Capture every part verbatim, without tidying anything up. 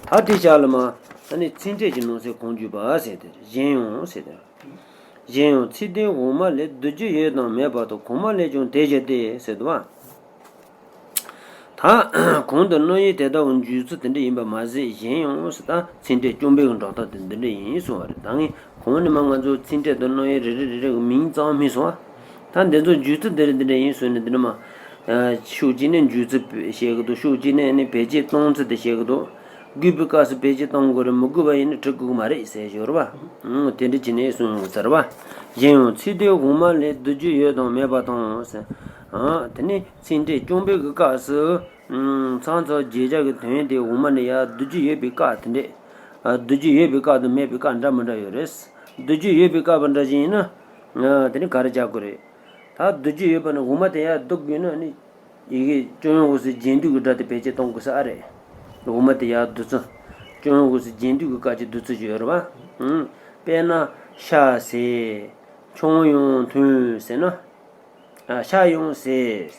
ད་དེ་ཞག་ལ་མ། ཨ་ནི་ཚིག་ཕྲད་ཀྱི་ནང་གསེས་གང་བརྗོད་པ་ཟེར་ཏེ། གཞན་ཡང་ཟེར་ཏེ། གཞན་ཡང་ཚིག་དོན་དབུ་མ་ལས་བསྡུ་རྒྱུ་ཡོད་དང་མེད་པ་དང་། གོང་མ་ལས་ཀྱང་དེ་བཞིན་ཏེ་ཟེར་འདུག་བ། ད་གོང་དུ་རྣམ་དབྱེ་དེ་ལྟ་བུ་འཇུག་ཚུལ་དེ་འདྲ་ཡིན་པ་མ་ཟད། གཞན་ཡང་ཟེར། ད་ཚིག་ཕྲད་རྐྱང་པའི་འགྲོ་སྟངས་དེ་འདི་འདྲ་ཡིན་གསུངས་པ་རེད། ད་ངས་གོང་ནས་མ་ང་ཚོ་ཚིག་ཕྲད་དང་རྣམ་དབྱེ་རེ་རེ་རེ་རེ་གི་མིང་ཙམ་སྨོས་སོང་བ། ད་འདི་ཚོ་འཇུག་ཚུལ་འདི་རེད། འདི་འདྲ་ཡིན་ཟེར་ནས་འདི་འདྲ་མ། ཨ། ཕྱོགས་གཅིག་ནས་འཇུག་ཚུལ་བཤད་གི་འདུག་ཕྱོགས་གཅིག་ནས་ནི་བེད་སྤྱོད་གཏོང་ཚུལ་དེ་བཤད་གི་འདུག་དགོས་པའི་སྐབས་སུ་བེད་སྤྱོད་གཏོང་དགོས་རེད། མི་དགོས་པ་ཡིན་ན་འབྲི་དགོས་ཀྱི་མ་རེད་ཟེར་ཞོར་བ། ཨང་། དེ་འདྲ་བྱས་ནས་གསུངས་ཡོང་གི་ཚར་བ། གཞན་ཡང་ཚིག་དོན་དབུ་མ་ལས་བསྡུ་རྒྱུ་ཡོད་དང་མེད་པ་དང་ཟེར། ཨང་། དེ་ནི་ཚིག་ཕྲད་རྐྱང་པའི་གི་སྐབས་སུ། ཨང་། ཚང་ཚོ་བརྗོད་བྱ་གི་དོན་དེ་དབུ་མ་ནས་ཡར་བསྡུ་རྒྱུ་ཡོད་པའི་སྐབས་དེ་འདྲས། ཨ། བསྡུ་རྒྱུ་ཡོད་པའི་སྐབས་དང་མེད་པའི་སྐབས་འདྲ་མི་འདྲ་ཡོད་རེད། བསྡུ་རྒྱུ་ཡོད་པའི་སྐབས་འདྲ་ཞིག་ཡིན་ན། ཨ། དེ་ནི་ག་རེ་བྱ་དགོས་རེད། ད་བསྡུ་རྒྱུ་ཡོད་པ་ནི་དབུ་མ་དེ་ཡར་བསྡུ་དགོས་ན་ནི། ཡི་གེ་ཅོག་ཡང་འོག་སུ་རྗེས་ཟློས་ཀྱི་སྒྲ་དེ་བེད་སྤྱོད་གཏོང་དགོས་ས་ཨ་རེད། དབུ་མ་དེ་ཡར་བསྡུ་ཚུལ། ཅོག་ཡང་འོག་སུ་རྗེས་ཟློས་ཀྱི་སྐབས་ཀྱི་བསྡུ་ཚུལ་ཞིག་ཡོད་རེད་བ། ཨང་། དཔེར་ན། ཤ་ཟས། ཆང་ཡང་འཐུང་ཟེར་ན། ཨ། ཤ་ཡང་ཟས།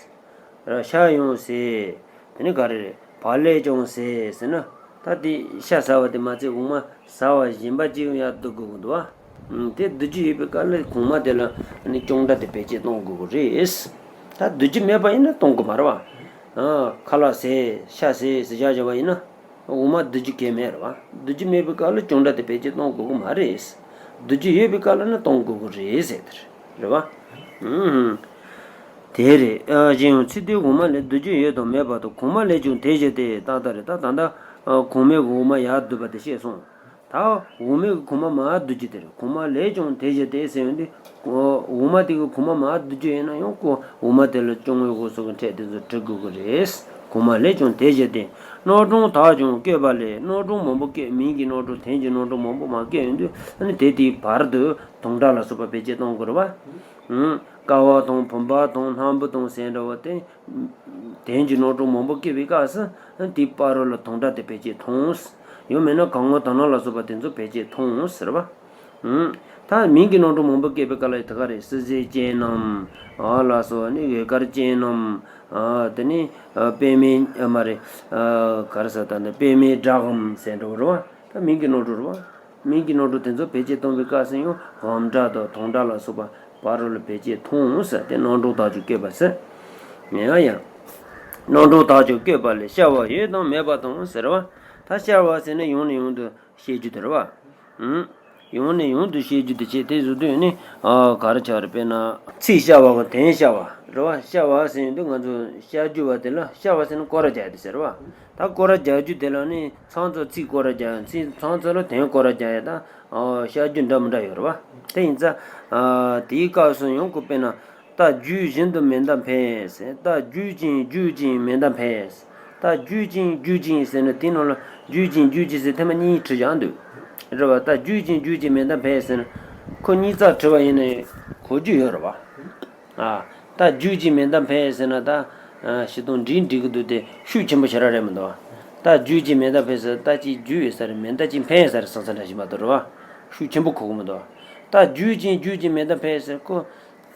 ཤ་ཡང་ཟས། དེ་ནི་ག་རེ་རེད། བག་ལེབ་ཀྱང་ཟས་ཟེར་ན། ད་དེ་ཤ་ཟ་བ་དེ་མ་ཚད་དབུ་མ་ཟ་བ་གཞན་པ་ཅིག་ཡང་ཡར་བསྡུ་དགོས་ཀྱི་འདུག་བ། ཨང་། དེ་བསྡུ་རྒྱུ་ཡོད་པའི་སྐབས་ལ་གོང་མ་དེ་ལ་ནི་རྐྱང་སྒྲ་དེ་བེད་སྤྱོད་གཏོང་དགོས་ཀྱི་རེད། ད་བསྡུ་རྒྱུ་མེད་པ་ཡིན་ན་གཏོང་དགོས་མ་རེད་བ། ཨ། ཁ་ལག་ཟས། ཤ་ཟས་ཟེར་བཞག་བཞག་པ་ཡིན་ན། དབུ་མ་བསྡུ་རྒྱུ་གལ་མེད་རེད་བ། བསྡུ་རྒྱུ་མེད་པའི་སྐབས་ལ་རྐྱང་སྒྲ་དེ་བེད་སྤྱོད་གཏོང་དགོས་ཀྱི་མ་རེད། བསྡུ་རྒྱུ་ཡོད་པའི་སྐབས་ལ་ནི་གཏོང་དགོས་ཀྱི་རེད་ཟེར་དེ་རེད་བ། ཨུམ། དེ་རེད། ཨ། གཞན་ཡང་ཚིག་དོན་དབུ་མ་ལས་བསྡུ་རྒྱུ་ཡོད་དང་མེད་པ་དང་། གོང་མ་ལས་ཀྱང་དེ་བཞིན་ཏེ། ཏག་ཏག་རེད། ད་ད་ལྟ། ཨ། གོང་མའི་དབུ་མ་ཡར་བསྡུས་པ་དེ་བཤད་སོང་། ད་དབུ་མའི་གོང་མ་མར་བསྡུ་རྒྱུ་དེ་རེད། གོང་མ་ལས་ཀྱང་དེ་བཞིན་ཏེ་ཟེར་ཡོང་དུས། དབུ་མ་དེ་གི་གོང་མ་མར་བསྡུ་རྒྱུ་ཡིན་ན་ཡང་ཁོ་དབུ་མ་དེ་ལ་ཅོག་ཡང་འོག་སུ་གི་ཕྲད་དེ་ཚོ་འབྲི་དགོས་ཀྱི་རེད། གོང་མ་ལས་ཀྱང་དེ་བཞིན་ཏེ། རྣམ་གྲངས་དག་ཀྱང་བཀོད་པ་ལས། རྣམ་གྲངས་མང་པོ་བཀོད། མིང་གི་རྣམ་གྲངས་དོན་གྱི་རྣམ་གྲངས་མང་པོ་མར་བཀོད་ཡོང་དུས། ཨ་ནི་དེ་དེའི་བར་དུ་དང་སྒྲ་ལ་སོགས་པ་བེད་སྤྱོད་གཏོང་དགོས་རེད་བ། ཨུམ། ཀ་བ་དང་བུམ་པ་དང་སྣམ་བུ་དང་ཟེར་འདྲ་བ་དེ། དོན་གྱི་རྣམ་གྲངས་མང་པོ་བཀོད་པའི་སྐབས་སུ་དེའི་བར་རོ་ལ་དང་སྒྲ་དེ་བེད་སྤྱོད་ཐོངས། ཡང་མིན་ན་ག་ང་ད་ན་ལ་སོགས་པ་དེ་ཚོ་བེད་སྤྱོད་ཐོངས་ཟེར་བ། ཨུམ། ད་མིང་གི་རྣམ་གྲངས་མང་པོ་བཀོད་པའི་སྐབས་ལ་དེ་ག་རེད། བསིལ་ཟེར་ཅན་ནམ། ཨ་ལ་སོགས་ནི་འོད་དཀར་ཅན་ནམ། ཨ་དེ་ནི་ཨ་པད་མའི་ཨ་མ་རེད། ཨ་ག་རེ་ཟེར། ད་ནི་པད་མའི་སྒྲའམ་ཟེར་འདྲ་བོ་རེད་བ། ད་མིང་གི་རྣམ་གྲངས་རེད་བ། མིང་གི་རྣམ་གྲངས་དེ་ཚོ་བེད་སྤྱོད་གཏོང་བའི་སྐབས་སུ་ཡང་བུམ་སྒྲ་དང་དང་སྒྲ་ལ་སོགས་པ་བར་རོ་ལ་བེད་སྤྱོད་ཐོངས་ཟེར་ཏེ། རྣམ་གྲངས་དག་ཀྱང་བཀོད་པ་ཟེར། ཡང་ཡང་། རྣམ་གྲངས་དག་ཀྱང་བཀོད་པ་ལས། ཤར་བ་ཡོད་དང་མེད་པ་དང་ཟེར་བ། ད་ཤར་བ་ཟེར་ན་ཡང་ནས་ཡང་དུ་བཤད་རྒྱུ་དེ་རེད་བ། ཨུམ། ཡང་ནས་ཡང་དུ་བཤད་རྒྱུ་དེ་བྱས་དེ་བཟོ་དུས་ནི། ཨ་ག་རེ་ཆགས་རེད། དཔེར་ན་ཚིག་ཤར་བ་དང་དོན་ཤར་བ་རེད་བ། ཤར་བ་ཟེར་དུས་ང་ཚོ་ཤར་རྒྱུ་བ་དེ་ལ་ཤར་བ་ཟེར་ན་སྐོར་ར་རྒྱག་དེ་ཟེར་བ། ད་སྐོར་ར་རྒྱག་རྒྱུ་དེ་ལ་ནི་ཚང་ཚོ་ཚིག་སྐོར་ར་རྒྱག་ཡ། ཚིག་ཚང་ཚོ་ལ་དོན་སྐོར་ར་རྒྱག་ཡ། ད་ཨ་ཤར་རྒྱུ་འདྲ་མི་འདྲ་ཡོད་རེད་བ། དེ་ཡིན་ཙང་། ཨ་དེའི་སྐབས་སུ་ཡང་ཁོ་དཔེར་ན། རྟ་རྒྱུད་བཞིན་དུ་མེ་མདའ་འཕེན་ཟེར། རྟ་རྒྱུད་ཅིང་རྒྱུད་ཅིང་མེ་མདའ་འཕེན་ཟེར། རྟ་རྒྱུད་ཅིང་རྒྱུད་ཅིང་ཟེར་ན་དེའི་ནང་ལ་རྒྱུད་ཅིང་རྒྱུད་ཅིང་ཟེར་ཐེངས་མ་གཉིས་བྲིས་བཞག་འདུག་རེད་བ། རྟ་རྒྱུད་ཅིང་རྒྱུད་ཅིང་མེ་མདའ་འཕེན་ཟེར་ན། ཁོ་གཉིས་རྩ་བྲིས་པ་ཡིན་ན་གོ་རྒྱུ་ཡོད་རེད་བ། ཨ། རྟ་རྒྱུད་ཅིང་མེ་མདའ་འཕེན་ཟེར་ན་ད། ཨ། བཤད་སྟངས་འགྲིག་འགྲིག་གི་འདུག་དེ་ཤུགས་ཆེན་པོ་ཞེ་དྲག་རེད་མི་འདུག་བ། རྟ་རྒྱུད་ཅིང་མེ་མདའ་འཕེན་ཟེར། རྟ་གཅིག་རྒྱུད་ཡོད་ས་རེད། མེ་མདའ་གཅིག་འཕེན་ཡོད་ས་རེད་བསམ་ས་འདྲ་ཞིག་མ་གཏོགས་རེད་བ། ཤུགས་ཆེན་པོ་གོ་གི་མི་འདུག་བ། རྟ་རྒྱུད་ཅིང་རྒྱུད་ཅིང་མེ་མདའ་འཕེན་ཟེར། ཁོ་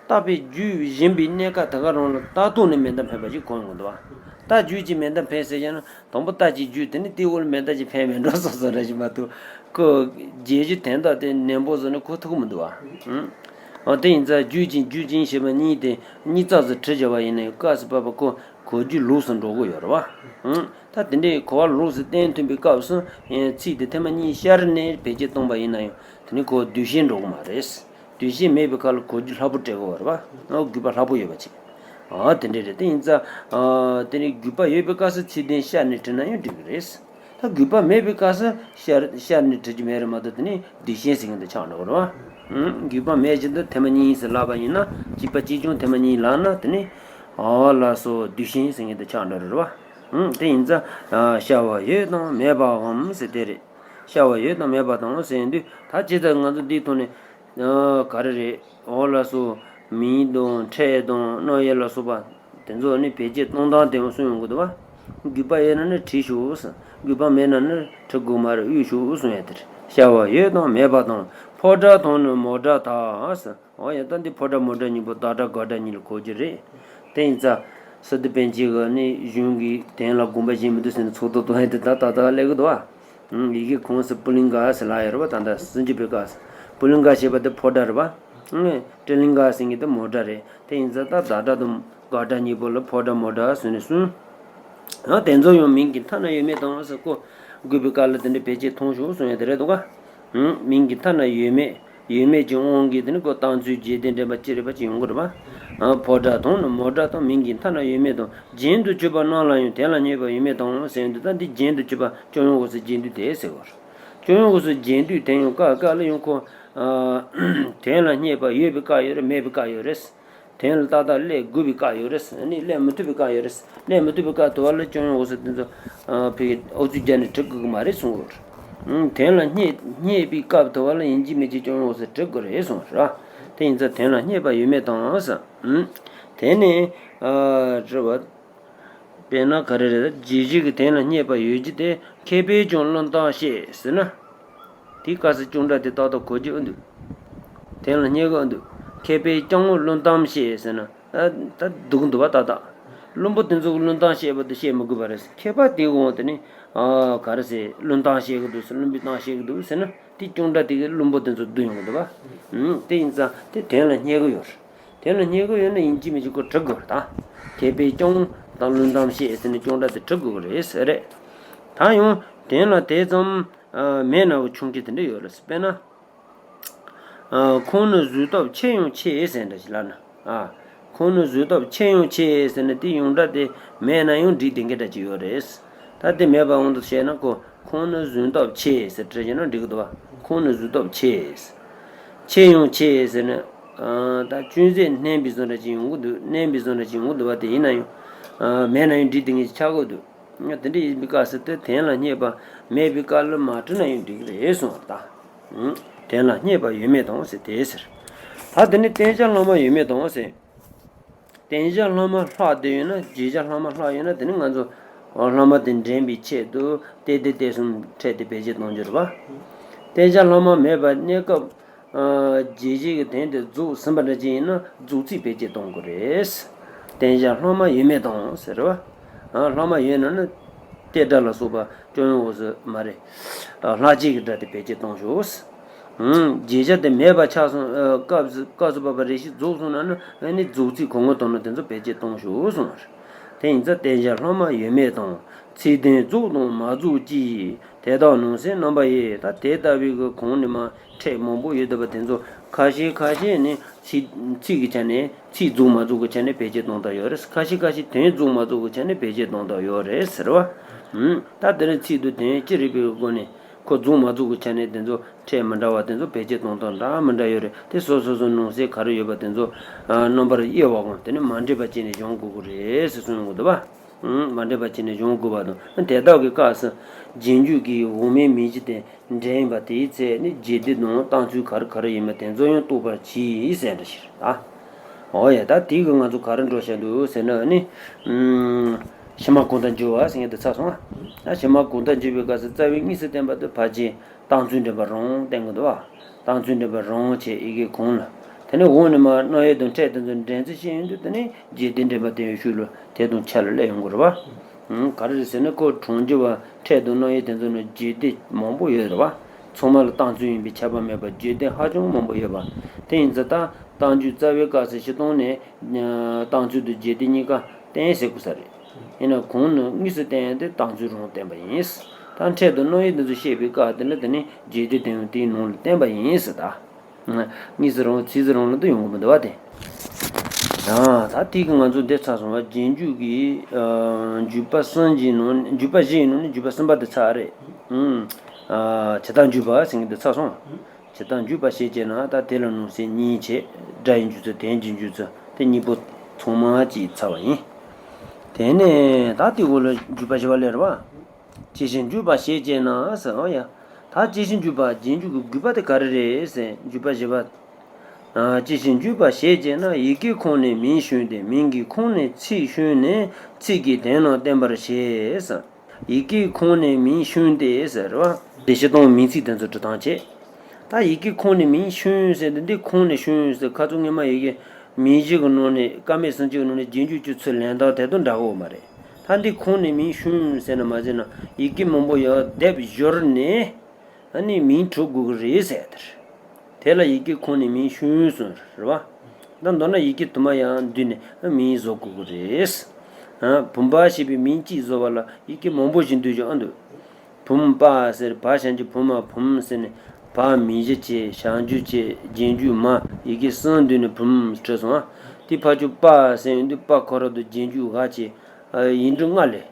རྟ་ཕར་རྒྱུད་བཞིན་པའི་གནས་སྐབས་དེ་ག་རང་ལ་རྟ་ཐོག་ནས་མེ་མདའ་འཕེན་པ་ཞིག་གོ་ཡོང་གི་འདུག་བ། རྟ་རྒྱུད་ཀྱིས་མེ་མདའ་འཕེན་ཟེར་བྱས་ན། དང་པོ་རྟ་གཅིག་རྒྱུད་དེ་ནི་དེའི་འོག་ལ་མེ་མདའ་གཅིག་འཕེན་མེད་འགྲོ་སོང་སོང་འདྲ་ཞིག་མ་གཏོགས། ཁོ་བརྗོད་གཞི་དོན་དག་དེ་ནན་པོ་བཟོ་ནས་གོ་ཐུབ་ཀྱི་མི་འདུག་བ། ཨང་། འོ་དེ་ཡིན་ཙང་རྒྱུད་ཅིང་རྒྱུད་ཅིང་ཞེས་པ་གཉིས་དེ་གཉིས་རྩ་བཟོ་བྲིས་བྱས་པ་ཡིན་ན་སྐབས་སུ་བབ་པ་ཁོ་གོ་རྒྱུ་ལོགས་སུ་འགྲོ་གི་ཡོད་རེད་བ། ཨང་། ད་དེ་འདྲའི་གོ་བ་ལོགས་སུ་བསྟན་ཐུབ་པའི་སྐབས་སུ། ཨེ། ཚིག་དེ་ཐེངས་མ་གཉིས་ཤར་ནས་བེད་སྤྱོད་གཏོང་པ་ཡིན་ན་ཡང་དེ་ནི་ཁོ་བསྡུས་ཤིང་འགྲོ་གི་མ་རེད། བསྡུས་ཤིང་མེད་པའི་ཁར་ལ་གོ་རྒྱུ་སླ་པོ་སྤྲད་དགོས་པ་རེད་བ། ཨོ། དགོས་པ་སླ་པོ་ཡོད་པ་ཅིག་ཨ། དེ་འདྲ་རེད། དེ་ཡིན་ཙང་། ཨ། དེ་ནི་དགོས་པ་ཡོད་པའི་སྐབས་སུ་ཚིག་དོན་ཤར་ནས་བྲིས་ན་ཡང་འགྲིག་གི་རེད། ད་དགོས་པ་མེད་པའི་སྐབས་སུ་ཤར་ཤར་ནས་བྲི་རྒྱུ་མེད་རེད་མ་གཏོགས། དེ་ནི་བསྡུས་ཤིང་ཟེར་མཁན་དེ་ཆགས་འགྲོ་གི་རེད་བ། ཨང་། དགོས་པ་མེད་བཞིན་དུ་ཐེངས་མ་གཉིས་སུ་ལབ་པ་ཡིན་ན། གཅིག་པ་གཅིག་རྐྱང་ཐེངས་མ་གཉིས་ལབ་ན་དེ་ནི། ཨ། ལགས་སོ། བསྡུས་ཤིང་ཟེར་མཁན་དེ་ཆགས་འགྲོ་རེད་བ། ཨང་། དེ་ཡིན་ཙང་། ཨ། ཤར་བ་ཡོད་དང་མེད་པའམ་ཟེར་དེ་རེད། ཤར་བ་ཡོད་དང་མེད་པ་དང་ཟེར་དུས། ད་ཇི་ལྟར་ང་ཚོ་འདིའི་ཐོག་ནས། ཨ། ག་རེ་རེད། འོ། ལགས་སོ། མིང་དང་ཕྲད་དང་རྣམ་དབྱེ་ལ་སོགས་པ་དེ་ཚོ་ནི་བེད་སྤྱོད་གཏོང་སྟངས་དེ་ཡང་གསུངས་ཡོང་གི་འདུག་བ། དགོས་པ་ཡོད་ན་ནི་བྲིས་ཤོག་ཟེར། དགོས་པ་མེད་ན་ནི་བྲི་དགོས་མ་རེད། དབུས་ཤོག་གསུངས་ཡ་དེ་རེད། ཤར་བ་ཡོད་དང་མེད་པ་དང་། ཕོ་སྒྲ་དང་ནི་མོ་སྒྲ་དག་ཟེར། འོ་ཡ། ད་འདི་ཕོ་སྒྲ་མོ་སྒྲ་གཉིས་པོ་བདག་སྒྲ་དགག་སྒྲ་གཉིས་ལ་གོ་རྒྱུ་རེད། དེ་ཡིན་ཙང་སི་ཏུ་པཎ་ཆེན་གྱིས་ནི་གཞུང་གི་དོན་ལ་དགོངས་པ་བཞེས་མི་འདུག་ཟེར་ནས་ཚོགས་གཙོ་བསྐོ་ཡ་དེ་ད་ད་ད་སླེབས་ཀྱི་འདུག་བ། ཡི་གེ་ཁོངས་སུ་པུ་ལིང་ག་ཟེར་ལབ་ཡོད་རེད་པ། ད་ལྟ་སུམ་ཅུ་པའི་སྐབས་སུ་པུ་ལིང་ག་ཞེས་པ་དེ་ཕོ་སྒྲ་རེད་པ། སྤྲེ་ལིང་ག་ཟེར་མཁན་དེ་མོ་སྒྲ་རེད། དེ་ཡིན་ཙང་ད་བདག་སྒྲ་དང་བག་སྒྲ་གཉིས་པོ་ལ་ཕོ་སྒྲ་མོ་སྒྲ་ཟེར་ནས་གསུངས། ཡང་དེ་ཚོ་ཡང་མིང་གི་མཐའ་ན་ཡོད་མེད་དང་ཟེར་གོ། དགོས་པའི་སྐབས་ལ་དེ་འདྲ་བེད་སྤྱད་གཏོང་ཆོག་གསུང་ཡ་དེ་རེད་འདུག་ག། ཨང་། མིང་གི་མཐའ་ན་ཡོད་མེད། ཡོད་མེད་ཀྱི་དབང་གིས་དེ་ནི་ཁོ་བཏགས་ཚུལ་རྗེས་ཟློས་འདྲེན་པ་ཅི་རིགས་པ་ཅིག་ཡོང་གི་རེད་པ། ཨ། ཕོ་སྒྲ་དང་ནི་མོ་སྒྲ་དང་མིང་གི་མཐའ་ན་ཡོད་མེད་དང་། རྒྱན་དུ་གྱུར་པ་རྣམས་ལ་ཡང་དོན་ལ་སྙད་པ་ཡོད་མེད་དང་ཟེར་དུས། ད་འདི་རྒྱན་དུ་གྱུར་པ་སྐྱོན་ཡོན་འོག་སའི་རྒྱན་སྡུད་དེ་ཟེར་བ་རེད། སྐྱོན་ཡོན་འོག་སའི་རྒྱན་སྡུད་དེ་ཡང་སྐབས་སྐབས་ལ་ཡང་ཁོ། ཨ། དོན་ལ་སྙད་པ་ཡོད་པའི་སྐབས་ཡོད་རེད། མེད་པའི་སྐབས་ཡོད་རེད། དོན་ལ་ཏག་ཏག་སླེབས་དགོས་པའི་སྐབས་ཡོད་རེད། ཨ་ནི་སླེབས་མི་ཐུབ་པའི་སྐབས་ཡོད་རེད། སླེབས་མི་ཐུབ་པའི་སྐབས་དུ་བ་ལ་སྐྱོན་ཡོན་འོག་ས་དེ་ཚོ། ཨ། ཕ་གི་ཨུ་ཚུགས་རྒྱག་ནས་འབྲི་དགོས་ཀྱི་མ་རེད་གསུངས་ཡོད་རེད། ཨང་། དོན་ལ་སྙད་སྙད་པའི་སྐབས་དུ་བ་ལ་ཡིན་གཅིག་མིན་གཅིག་སྐྱོན་ཡོན་འོག་ས་འབྲི་དགོས་རེད་གསུངས་རེད། དེ་ཡིན་ཙང་དོན་ལ་སྙད་པ་ཡོད་མེད་དང་ཟེར། ཨང་། དེ་ནས། ཨ། དྲི་བ། དཔེར་ན་ག་རེ་རེད། རྗེས་བྱེད་ཀྱི་དོན་ལ་སྙད་པ་ཡོད་ཀྱི་དེ། མཁས་པས་ཀྱང་བླུན་གཏམ་བཤད་ཟེར་ན། དེའི་སྐབས་སུ་ཀྱང་སྒྲ་དེ་ཏག་ཏག་གོ་རྒྱུ་ཨེ་འདུག། དོན་ལ་སྙད་གི་ཨེ་འདུག། མཁས་པས་ཀྱང་བླུན་གཏམ་བཤད་ཟེར་ན། ཨ། ད་སྡུག་འདུག་པ། ཏག་ཏག་བླུན་པོ་དེ་ཚོ་གིས་བླུན་གཏམ་བཤད་པ་དེ་བཤད་མི་དགོས་པ་རེད། མཁས་པ་དེའི་དབང་དུ་ནི། ཨ། ག་རེ་ཟེར། བླུན་གཏམ་བཤད་གི་འདུག་ཟེར། བླུན་པོའི་གཏམ་བཤད་གི་འདུག་ཟེར་ན། དེ་ཀྱང་སྒྲ་དེ་གིས་བླུན་པོ་དེ་ཚོ་སྡུག་ཡོང་གི་འདུག་པ། ཨང་། དེ་ཡིན་ཙང་དེ་དོན་ལ་སྙད་གི་ཡོད་རེད། དོན་ལ་སྙད་གི་ཡོད་ན་ཡིན་གཅིག་མིན་གཅིག་ཁོ་འབྲི་དགོས་རེད་ད། མཁས་པས་ཀྱང་དང་བླུན་གཏམ་བཤད་ཟེར་ནས་ཀྱང་སྒྲ་དེ་འབྲི་དགོས་ཀྱི་རེད་ཟེར་རེད། ད་ཡང་དོན་ལ་དེ་ཙམ། ཨ། མེད་ན་འོ་ཆུང་ཀི་དེ་འདྲ་ཡོད་རེད། དཔེར་ན། ཨ། ཁོང་ནི་བཟོད་ཐབས་ཆེ་ཡང་ཆེ་ཟེར་འདྲ་ཞིག་ལབ་ན། ཨ། ཁོང་ནི་བཟོད་ཐབས་ཆེ་ཡང་ཆེ་ཟེར་ན་དེ་ཡང་སྒྲ་དེ་མེད་ན་ཡང་འགྲིག་བསྡད་མཁན་འདྲ་ཅིག་ཡོད་རེད། ད་དེ་མེད་པ་དབང་དུ་བྱས་ན་ཁོ། ཁོང་ནི་བཟོད་ཐབས་ཆེ་ཟེར་བྲིས་བྱས་ན་འགྲིག་གི་འདུག་པ། ཁོང་ནི་བཟོད་ཐབས་ཆེ། ཆེ་ཡང་ཆེ་ཟེར་ན། ཨ། ད་ཅུང་ཟད་བསྣན་པའི་བཟོ་འདྲ་ཅིག་ཡོང་གི་འདུག། བསྣན་པའི་བཟོ་འདྲ་ཅིག་ཡོང་གི་འདུག་པ། དེ་ཡིན་ན་ཡང་། ཨ། མེད་ན་ཡང་འགྲིག་བསྡད་མཁན་ཅིག་ཆགས་ཀྱི་འདུག། དེ་འདྲ་ཡིན་པའི་སྐབས་སུ་དེ་དོན་ལ་སྙད་པ་མེད་པའི་སྐབས་ལ་མ་བྲིས་ན་ཡང་འགྲིག་གི་རེད་གསུངས་པ་དང་། དོན་ལ་སྙད་པ་ཡོད་མེད་དང་ཟེར་དེ་ཟེར། ད་དེ་ནི་བསྟེན་བྱ་ལྷག་མ་ཡོད་མེད་དང་ཟེར། བསྟེན་བྱ་ལྷག་མ་ལྷག་བསྡད་ཡོད་ན། རྗེས་བྱ་ལྷག་མ་ལྷག་ཡོད་ན་དེ་ནི་ང་ཚོ་ལྷག་མ་དེ་འདྲེན་པའི་ཆེད་དུ་ཏེ་ཏེ་ཏེ་གསུམ་ཕྲད་དེ་བེད་སྤྱད་གཏོང་རྒྱུ་རེད་པ། བསྟེན་བྱ་ལྷག་མ་མེད་པར་གནས་སྐབས། ཨ། རྗེས་བྱེད་ཀྱི་དོན་དེ་རྫོགས་ཟིན་པ་འདྲ་ཅིག་ཡིན་ན་རྫོགས་ཚིག་བེད་སྤྱད་གཏོང་དགོས་རེད། བསྟེན་བྱ་ལྷག་མ་ཡོད་མེད་དང་ཟེར་བ། ཨ། ལྷག་མ་ཡོད་ན་ནི་ཏེ་སྒྲ་ལ་སོགས་པ་སྐྱོན་ཡོན་འོག་སའི་མ་རེད། ཨ། ལྷག་བཅས་ཀྱི་སྒྲ་དེ་བེད་སྤྱད་གཏོང་ཤོག། ཨང་། རྗེས་བྱ་དེ་མེད་པ་ཆགས་སོང་། ཨ། སྐབས་སུ་སྐབས་སུ་བབ་པ་རེ་ཞིག་རྫོགས་སོང་ན་ནི་ཨ་ནི་རྫོགས་ཚིག་གོང་གོང་དང་ནི་དེ་ཚོ་བེད་སྤྱད་གཏོང་ཤོག་གསུངས་པ་རེད། དེ་ཡིན་ཙང་བསྟེན་བྱ་ལྷག་མ་ཡོད་མེད་དང་། ཚིག་དོན་རྫོགས་དང་མ་རྫོགས་ཀྱི། དེ་དག་ནང་གསེས་རྣམ་པ་ཡིས། ད་དེ་ལྟ་བུའི་གི་གོང་ནས་མར་ཕྲད་མང་པོ་ཡོད་བསྡད་པ་དེ་ཚོ་ཁ་ཤས་ཁ་ཤས་ནི་ཚིག་ཚིག་གི་ཆ་ནས། ཚིག་རྫོགས་མ་རྫོགས་ཀྱི་ཆ་ནས་བེད་སྤྱད་གཏོང་སྟངས་ཡོད་རེད། ཁ་ཤས་ཁ་ཤས་དོན་རྫོགས་མ་རྫོགས་ཀྱི་ཆ་ནས་བེད་སྤྱད་གཏོང་སྟངས་ཡོད་རེད་ཟེར་བ། ཨུམ། ད་དེ་རིང་ཚིག་དང་དོན་ཅི་རིགས་པའི་སྒོ་ནས་ཁོ་རྫོགས་མ་རྫོགས་ཀྱི་ཆ་ནས་དེ་ཚོ་ཕྲད་མི་འདྲ་བ་དེ་ཚོ་བེད་སྤྱད་གཏོང་སྟངས་འདྲ་མི་འདྲ་ཡོད་རེད། དེ་སོ་སོ་སོ་ནང་གསེས་ག་རེ་ཡོད་པ་དེ་ཚོ། ཨ། རྣམ་པར་དབྱེ་བ་གང་དེ་ནི་མ་འདྲེས་པ་བྱས་ནས་སྦྱོང་དགོས་ཀྱི་རེད་ཟེར་གསུངས་ཡོང་གི་འདུག་པ། ཨུམ། མ་འདྲེས་པ་བྱས་ནས་སྦྱོང་དགོས་པ་དང་། དེ་དག་གི་སྐབས་སུ་རྗེས་འཇུག་གི་འོག་མའི་མིང་གཞི་དེ་འདྲེན་པ་དེའི་ཚེ་ནི་རྗེས་ཟློས་དང་བཏགས་ཚུལ་ག་རེ་ག་རེ་ཡིན་པ་དེ་ཚོ་ཡང་རྟོགས་པར་གྱིས་ཟེར་འདྲ་ཞིག་རེད་ད། འོ་ཡ། ད་དེ་གི་ང་ཚོ་ག་རེ་འགྲོ་བཞིན་འདུག་ཟེར་ན་ནི། ཨུམ། ཕྱི་མ་གང་དང་འཇུག་པ་ཟེར་མཁན་དེ་ཚར་སོང་ང་། ད་ཕྱི་མ་གང་དང་འཇུག་པའི་སྐབས་སུ་རྩ་བའི་དངོས་སུ་བསྟན་པ་དེ་ཕལ་ཆེར་བཏགས་ཚུལ་འདྲེན་པ་རང་བསྟན་གྱི་འདུག་པ། བཏགས་ཚུལ་འདྲེན་པ་རང་བྱས་ཡི་གེ་གོང་ལ། དེ་ནས་འོག་ནས་མར་རྣམ་དབྱེ་དང་ཕྲད་དེ་ཚོ་འདྲེན་ཚུལ་བཤད་ཡོང་དུས། དེ་ནས་རྗེས་ཟློས་འདྲེན་པ་དེ་ཡང་ཤུགས་ལ་དེ་དང་ཆ་ལ་སླེབས་ཡོང་གི་རེད་པ། ཨང་། ག་རེ་རེད་ཟེར་ན་ཁོ་གྲངས་འཇུག་པ་ཕྲད་དང་རྣམ་དབྱེ་དེ་ཚོ་ནི་རྗེས་ཟློས་མང་པོ་ཡོད་རེད་པ། ཚང་མ་ལ་བཏགས་ཚུལ་ཡིན་པས་ཁྱབ་པ་མེད་པར་རྗེས་ཟློས་ཧ་ཅང་མང་པོ་ཡོད་པ། དེ་ཡིན་ཙང་ད་བཏགས་འཇུག་རྩ་བའི་སྐབས་སུ་སྤྱིར་བཏང་ནས་བཏགས་ཚུལ་དང་རྗེས་ཟློས་གཉིས་ཀ་བསྟན་ཟེར་དགོས་ས་རེད། ཡིན་ན་གོང་ནས་དངོས་སུ་བསྟན་ཡ་དེ་བཏགས་ཚུལ་རང་བསྟན་པ་ཡིན། ད་ཕྲད་དང་རྣམ་དབྱེ་དེ་ཚོ་བཤད་པའི་སྐབས་དེ་ལ་དེ་ནི་རྗེས་ཟློས་དེ་ཡང་དེའི་ནང་ལ་བསྟན་པ་ཡིན་ཟེར་ད། དངོས་སུ་རང་ཚིག་ཟུར་རང་ལ་དུ་ཡོང་གི་མི་འདུག་པ་དེ། ཡང་ད་དེ་གི་ང་ཚོ་འདི་ཚར་སོང་བ། རྗེས་འཇུག་གི། ཨ། འཇུག་པ་གསུམ་གྱི་ནང་ནས། འཇུག་པ་བཞི་ཡི་ནང་ནས་འཇུག་པ་གསུམ་པ་དེ་ཚར་རེད། ཨུམ། ཨ། བྱེ་བྲག་འཇུག་པ་ཟེར་མཁན་དེ་ཚར་སོང་། བྱེ་བྲག་འཇུག་པ་ཞེས་བྱས་ན། ད་དེ་ལ་ནང་གསེས་གཉིས་བྱས། སྒྲ་ཡི་འཇུག་ཚུལ། དོན་གྱི་འཇུག་ཚུལ། དེ་གཉིས་པོ་ཚང་མ་གཅིག་ཚར་བ་ཡིན། དེ་ནས་ད་དེ་འོག་ལ་འཇུག་པ་བཞི་པ་སླེབས་རེད་པ། ཇི་ཕྱིར་འཇུག་པ་ཞེས་བྱས་ན་ཟེར། འོ་ཡ། ད་ཇི་ཕྱིར་འཇུག་པ། རྗེས་འཇུག་གི་དགོས་པ་དེ་ག་རེ་རེད་ཟེར། འཇུག་པ་བཞི་པ། ཨ། ཇི་ཕྱིར་འཇུག་པ་ཞེས་བྱས་ན། ཡི་གེའི་ཁོངས་ནས་མིང་ཞུས་ཏེ། མིང་གི་ཁོངས་ནས་ཚིག་ཞུས་ནས་ཚིག་གི་དོན་རྣམས་བསྟན་པར་བྱེད་ཟེར། ཡི་གེའི་ཁོངས་ནས་མིང་ཞུས་ཏེ་ཟེར་བ། དེ་སྤྱིར་བཏང་མིང་ཚིག་དེ་ཚོ་འབྲི་སྟངས་བྱེད། ད་ཡི་གེའི་ཁོངས་ནས་མིང་ཞུས་ཟེར་དུས། འདི་ཁོངས་ནས་ཞུས་ཟེར། ཁ་ཚུགས་སྔོན་མ་ཡི་གེ་མིང་གཞི་གི་ནང་ནས། ཀ་མད་སུམ་ཅུ་གི་ནང་ནས་རྗེས་འཇུག་སྤྱོད་ཚུལ་ལེན་སྟངས་དེ་དང་འདྲ་བོ་མ་རེད། ད་འདི་ཁོང་ནས་མིང་ཤུན་ཟེར་ན་མ་ཟེར་ན་ཡི་གེ་མང་པོ་ཡར་སྡེབ་སྦྱོར་ནས་ཨ་ནི་མིང་གྲུབ་དགོས་ཀྱི་རེད་ཟེར་དེར། དེ་ལ་ཡི་གེ་ཁོང་ནས་མིང་ཤུན་གསུངས་རེད་བ། ད་མདོར་ན་ཡི་གེ་དུ་མ་ཡང་བསྡུས་ནས་མིང་བཟོ་དགོས་ཀྱི་རེད། ཨ། བུམ་པ་ཞེས་པའི་མིང་གཅིག་བཟོ་བ་ལ་ཡི་གེ་མང་པོ་ཞིག་འདུས་ཀྱང་ཨ་འདུག་བུམ་པ་ཟེར་བ་ཞབས་ཀྱུ་བུ་མ་བུམ་ཟེར་ནས་བ་མིང་གཞི་བྱས་ཞབས་ཀྱུ་བྱས་རྗེས་འཇུག་མ་ཡི་གེ་གསུམ་བསྡུས་ནས་བུམ་གྲུབ་སོང་ཨ། དེ་ཕར་ཕྱོགས་པ་ཟེར་ཡོང་དུས་པ་ཁོ་རང་དུ་རྗེས་འཇུག་ག་བྱས། ཨ། ཡིག་འབྲུ་ལྔ་ལས།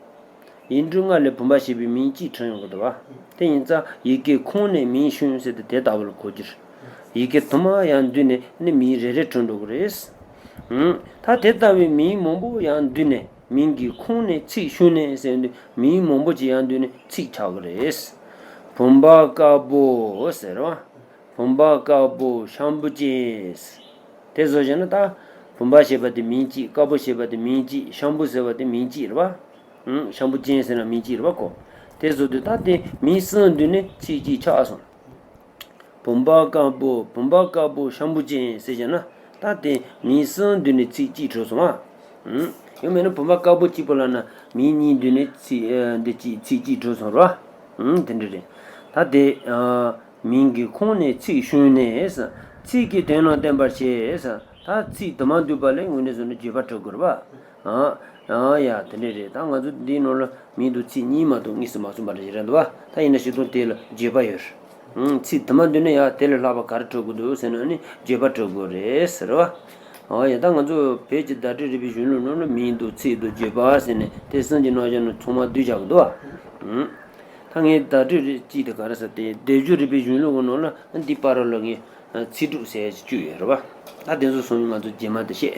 ཡིག་འབྲུ་ལྔ་ལས་བུམ་པ་ཞེས་པའི་མིང་གཅིག་གྲུབ་ཡོང་གི་འདུག་བ། དེ་ཡིན་ཙང་ཡི་གེ་ཁོང་ནས་མིང་ཤུན་ཟེར་ཏེ་དེ་ལྟ་བུ་ལ་གོ་རྒྱུ་རེད། ཡི་གེ་དུ་མ་ཡང་བསྡུས་ནས་ནི་མིང་རེ་རེ་གྲུབ་འགྲོ་གི་རེད། ཨང་། ད་དེ་ལྟ་བུའི་མིང་མང་པོ་ཡང་བསྡུས་ནས་མིང་གི་ཁོང་ནས་ཚིག་ཤུན་ནས་ཟེར་དུས་མིང་མང་པོ་ཅིག་ཡང་བསྡུས་ནས་ཚིག་ཆགས་ཀྱི་རེད། བུམ་པ་དཀར་པོ་ཟེར་བ། བུམ་པ་དཀར་པོ་ཤམ་བུ་ཅན། དེ་བཟོ་བྱས་ན་ད་བུམ་པ་ཞེས་པ་དེ་མིང་གཅིག་དཀར་པོ་ཞེས་པ་དེ་མིང་གཅིག་ཤམ་བུ་ཟེར་བ་དེ་མིང་གཅིག་རེད་བ། ཨང་། ཤམ་བུ་ཅན་ཟེར་ན་མིང་གཅིག་རེད་བ་ཁོ། དེ་བཟོ་དུས་ད་དེ་མིང་གསུམ་བསྡུས་ནས་ཚིག་གཅིག་ཆགས་སོང་། བུམ་པ་དཀར་པོ་བུམ་པ་དཀར་པོ་ཤམ་བུ་ཅན་ཟེར་བྱས་ན་ད་དེ་མིང་གསུམ་བསྡུས་ནས་ཚིག་གཅིག་གྲུབ་སོང་ཨ། ཨང་། ཡང་མིན་ན་བུམ་པ་དཀར་པོ་གཅིག་པོ་ལབ་ན་མིང་གཉིས་བསྡུས་ནས་ཚིག་ཨ། འདི་གཅིག་ཚིག་གཅིག་གྲུབ་སོང་རེད་བ། ཨང་། དེ་འདྲ་རེད། ད་དེ་ཨ། མིང་གི་ཁོང་ནས་ཚིག་ཤུན་ནས་ཟེར། ཚིག་གི་དོན་རྣམས་བསྟན་པར་བྱེད་ཟེར། ད་ཚིག་དུ་མ་འདུས་པ་ལས་དངོས་གནས་བཟོ་ན་བརྗོད་པ་གྲུབ་དགོས་རེད་བ། ཨ། ཨ། ཡ། དེ་འདྲ་རེད། ད་ང་ཚོ་འདིའི་ནང་ལ་མིང་དང་ཚིག་གཉིས་མ་གཏོགས་དངོས་སུ་མ་གསུངས་པ་འདྲ་ཞིག་རེད་འདུག་བ། ད་ཡིན་ན་ཞིག་དང་དེ་ལ་བརྗོད་པ་ཡོད་རེད། ཨང་། ཚིག་དུ་མ་འདུས་ན་ཡང་དེ་ལས་ལྷག་པ་ག་རེ་གྲུབ་དགོས་འདུག་ཟེར་ན་ནི་བརྗོད་པ་གྲུབ་དགོས་རེད་ཟེར་བ། ཨ་ཡ། ད་ང་ཚོ་བོད་ཀྱི་བརྡ་སྤྲོད་རིག་པའི་གཞུང་ལུགས་ནང་ལ་མིང་དང་ཚིག་དང་བརྗོད་པ་ཟེར་ནས་དེ་གསུམ་གྱི་རྣམ་གཞག་ནང་ཚང་མ་བསྡུས་བཞག་གི་འདུག་བ། ཨང་། ད་ངས་བརྡ་སྤྲོད་རིག་གཅིག་དེ་ག་རེ་ཟེར་ཏེ་སྡེབ་སྦྱོར་རིག་པའི་གཞུང་ལུགས་ཀྱི་ནང་ལ་འདི་པར་ལ་ངས་ཚིག་གྲུབ་ཟེར་ཅིག་བཅུག་ཡོད་རེད་བ། ད་དེ་ཚོ་གསུམ་ང་ཚོ་རྗེས་མ་དེ་བཤད།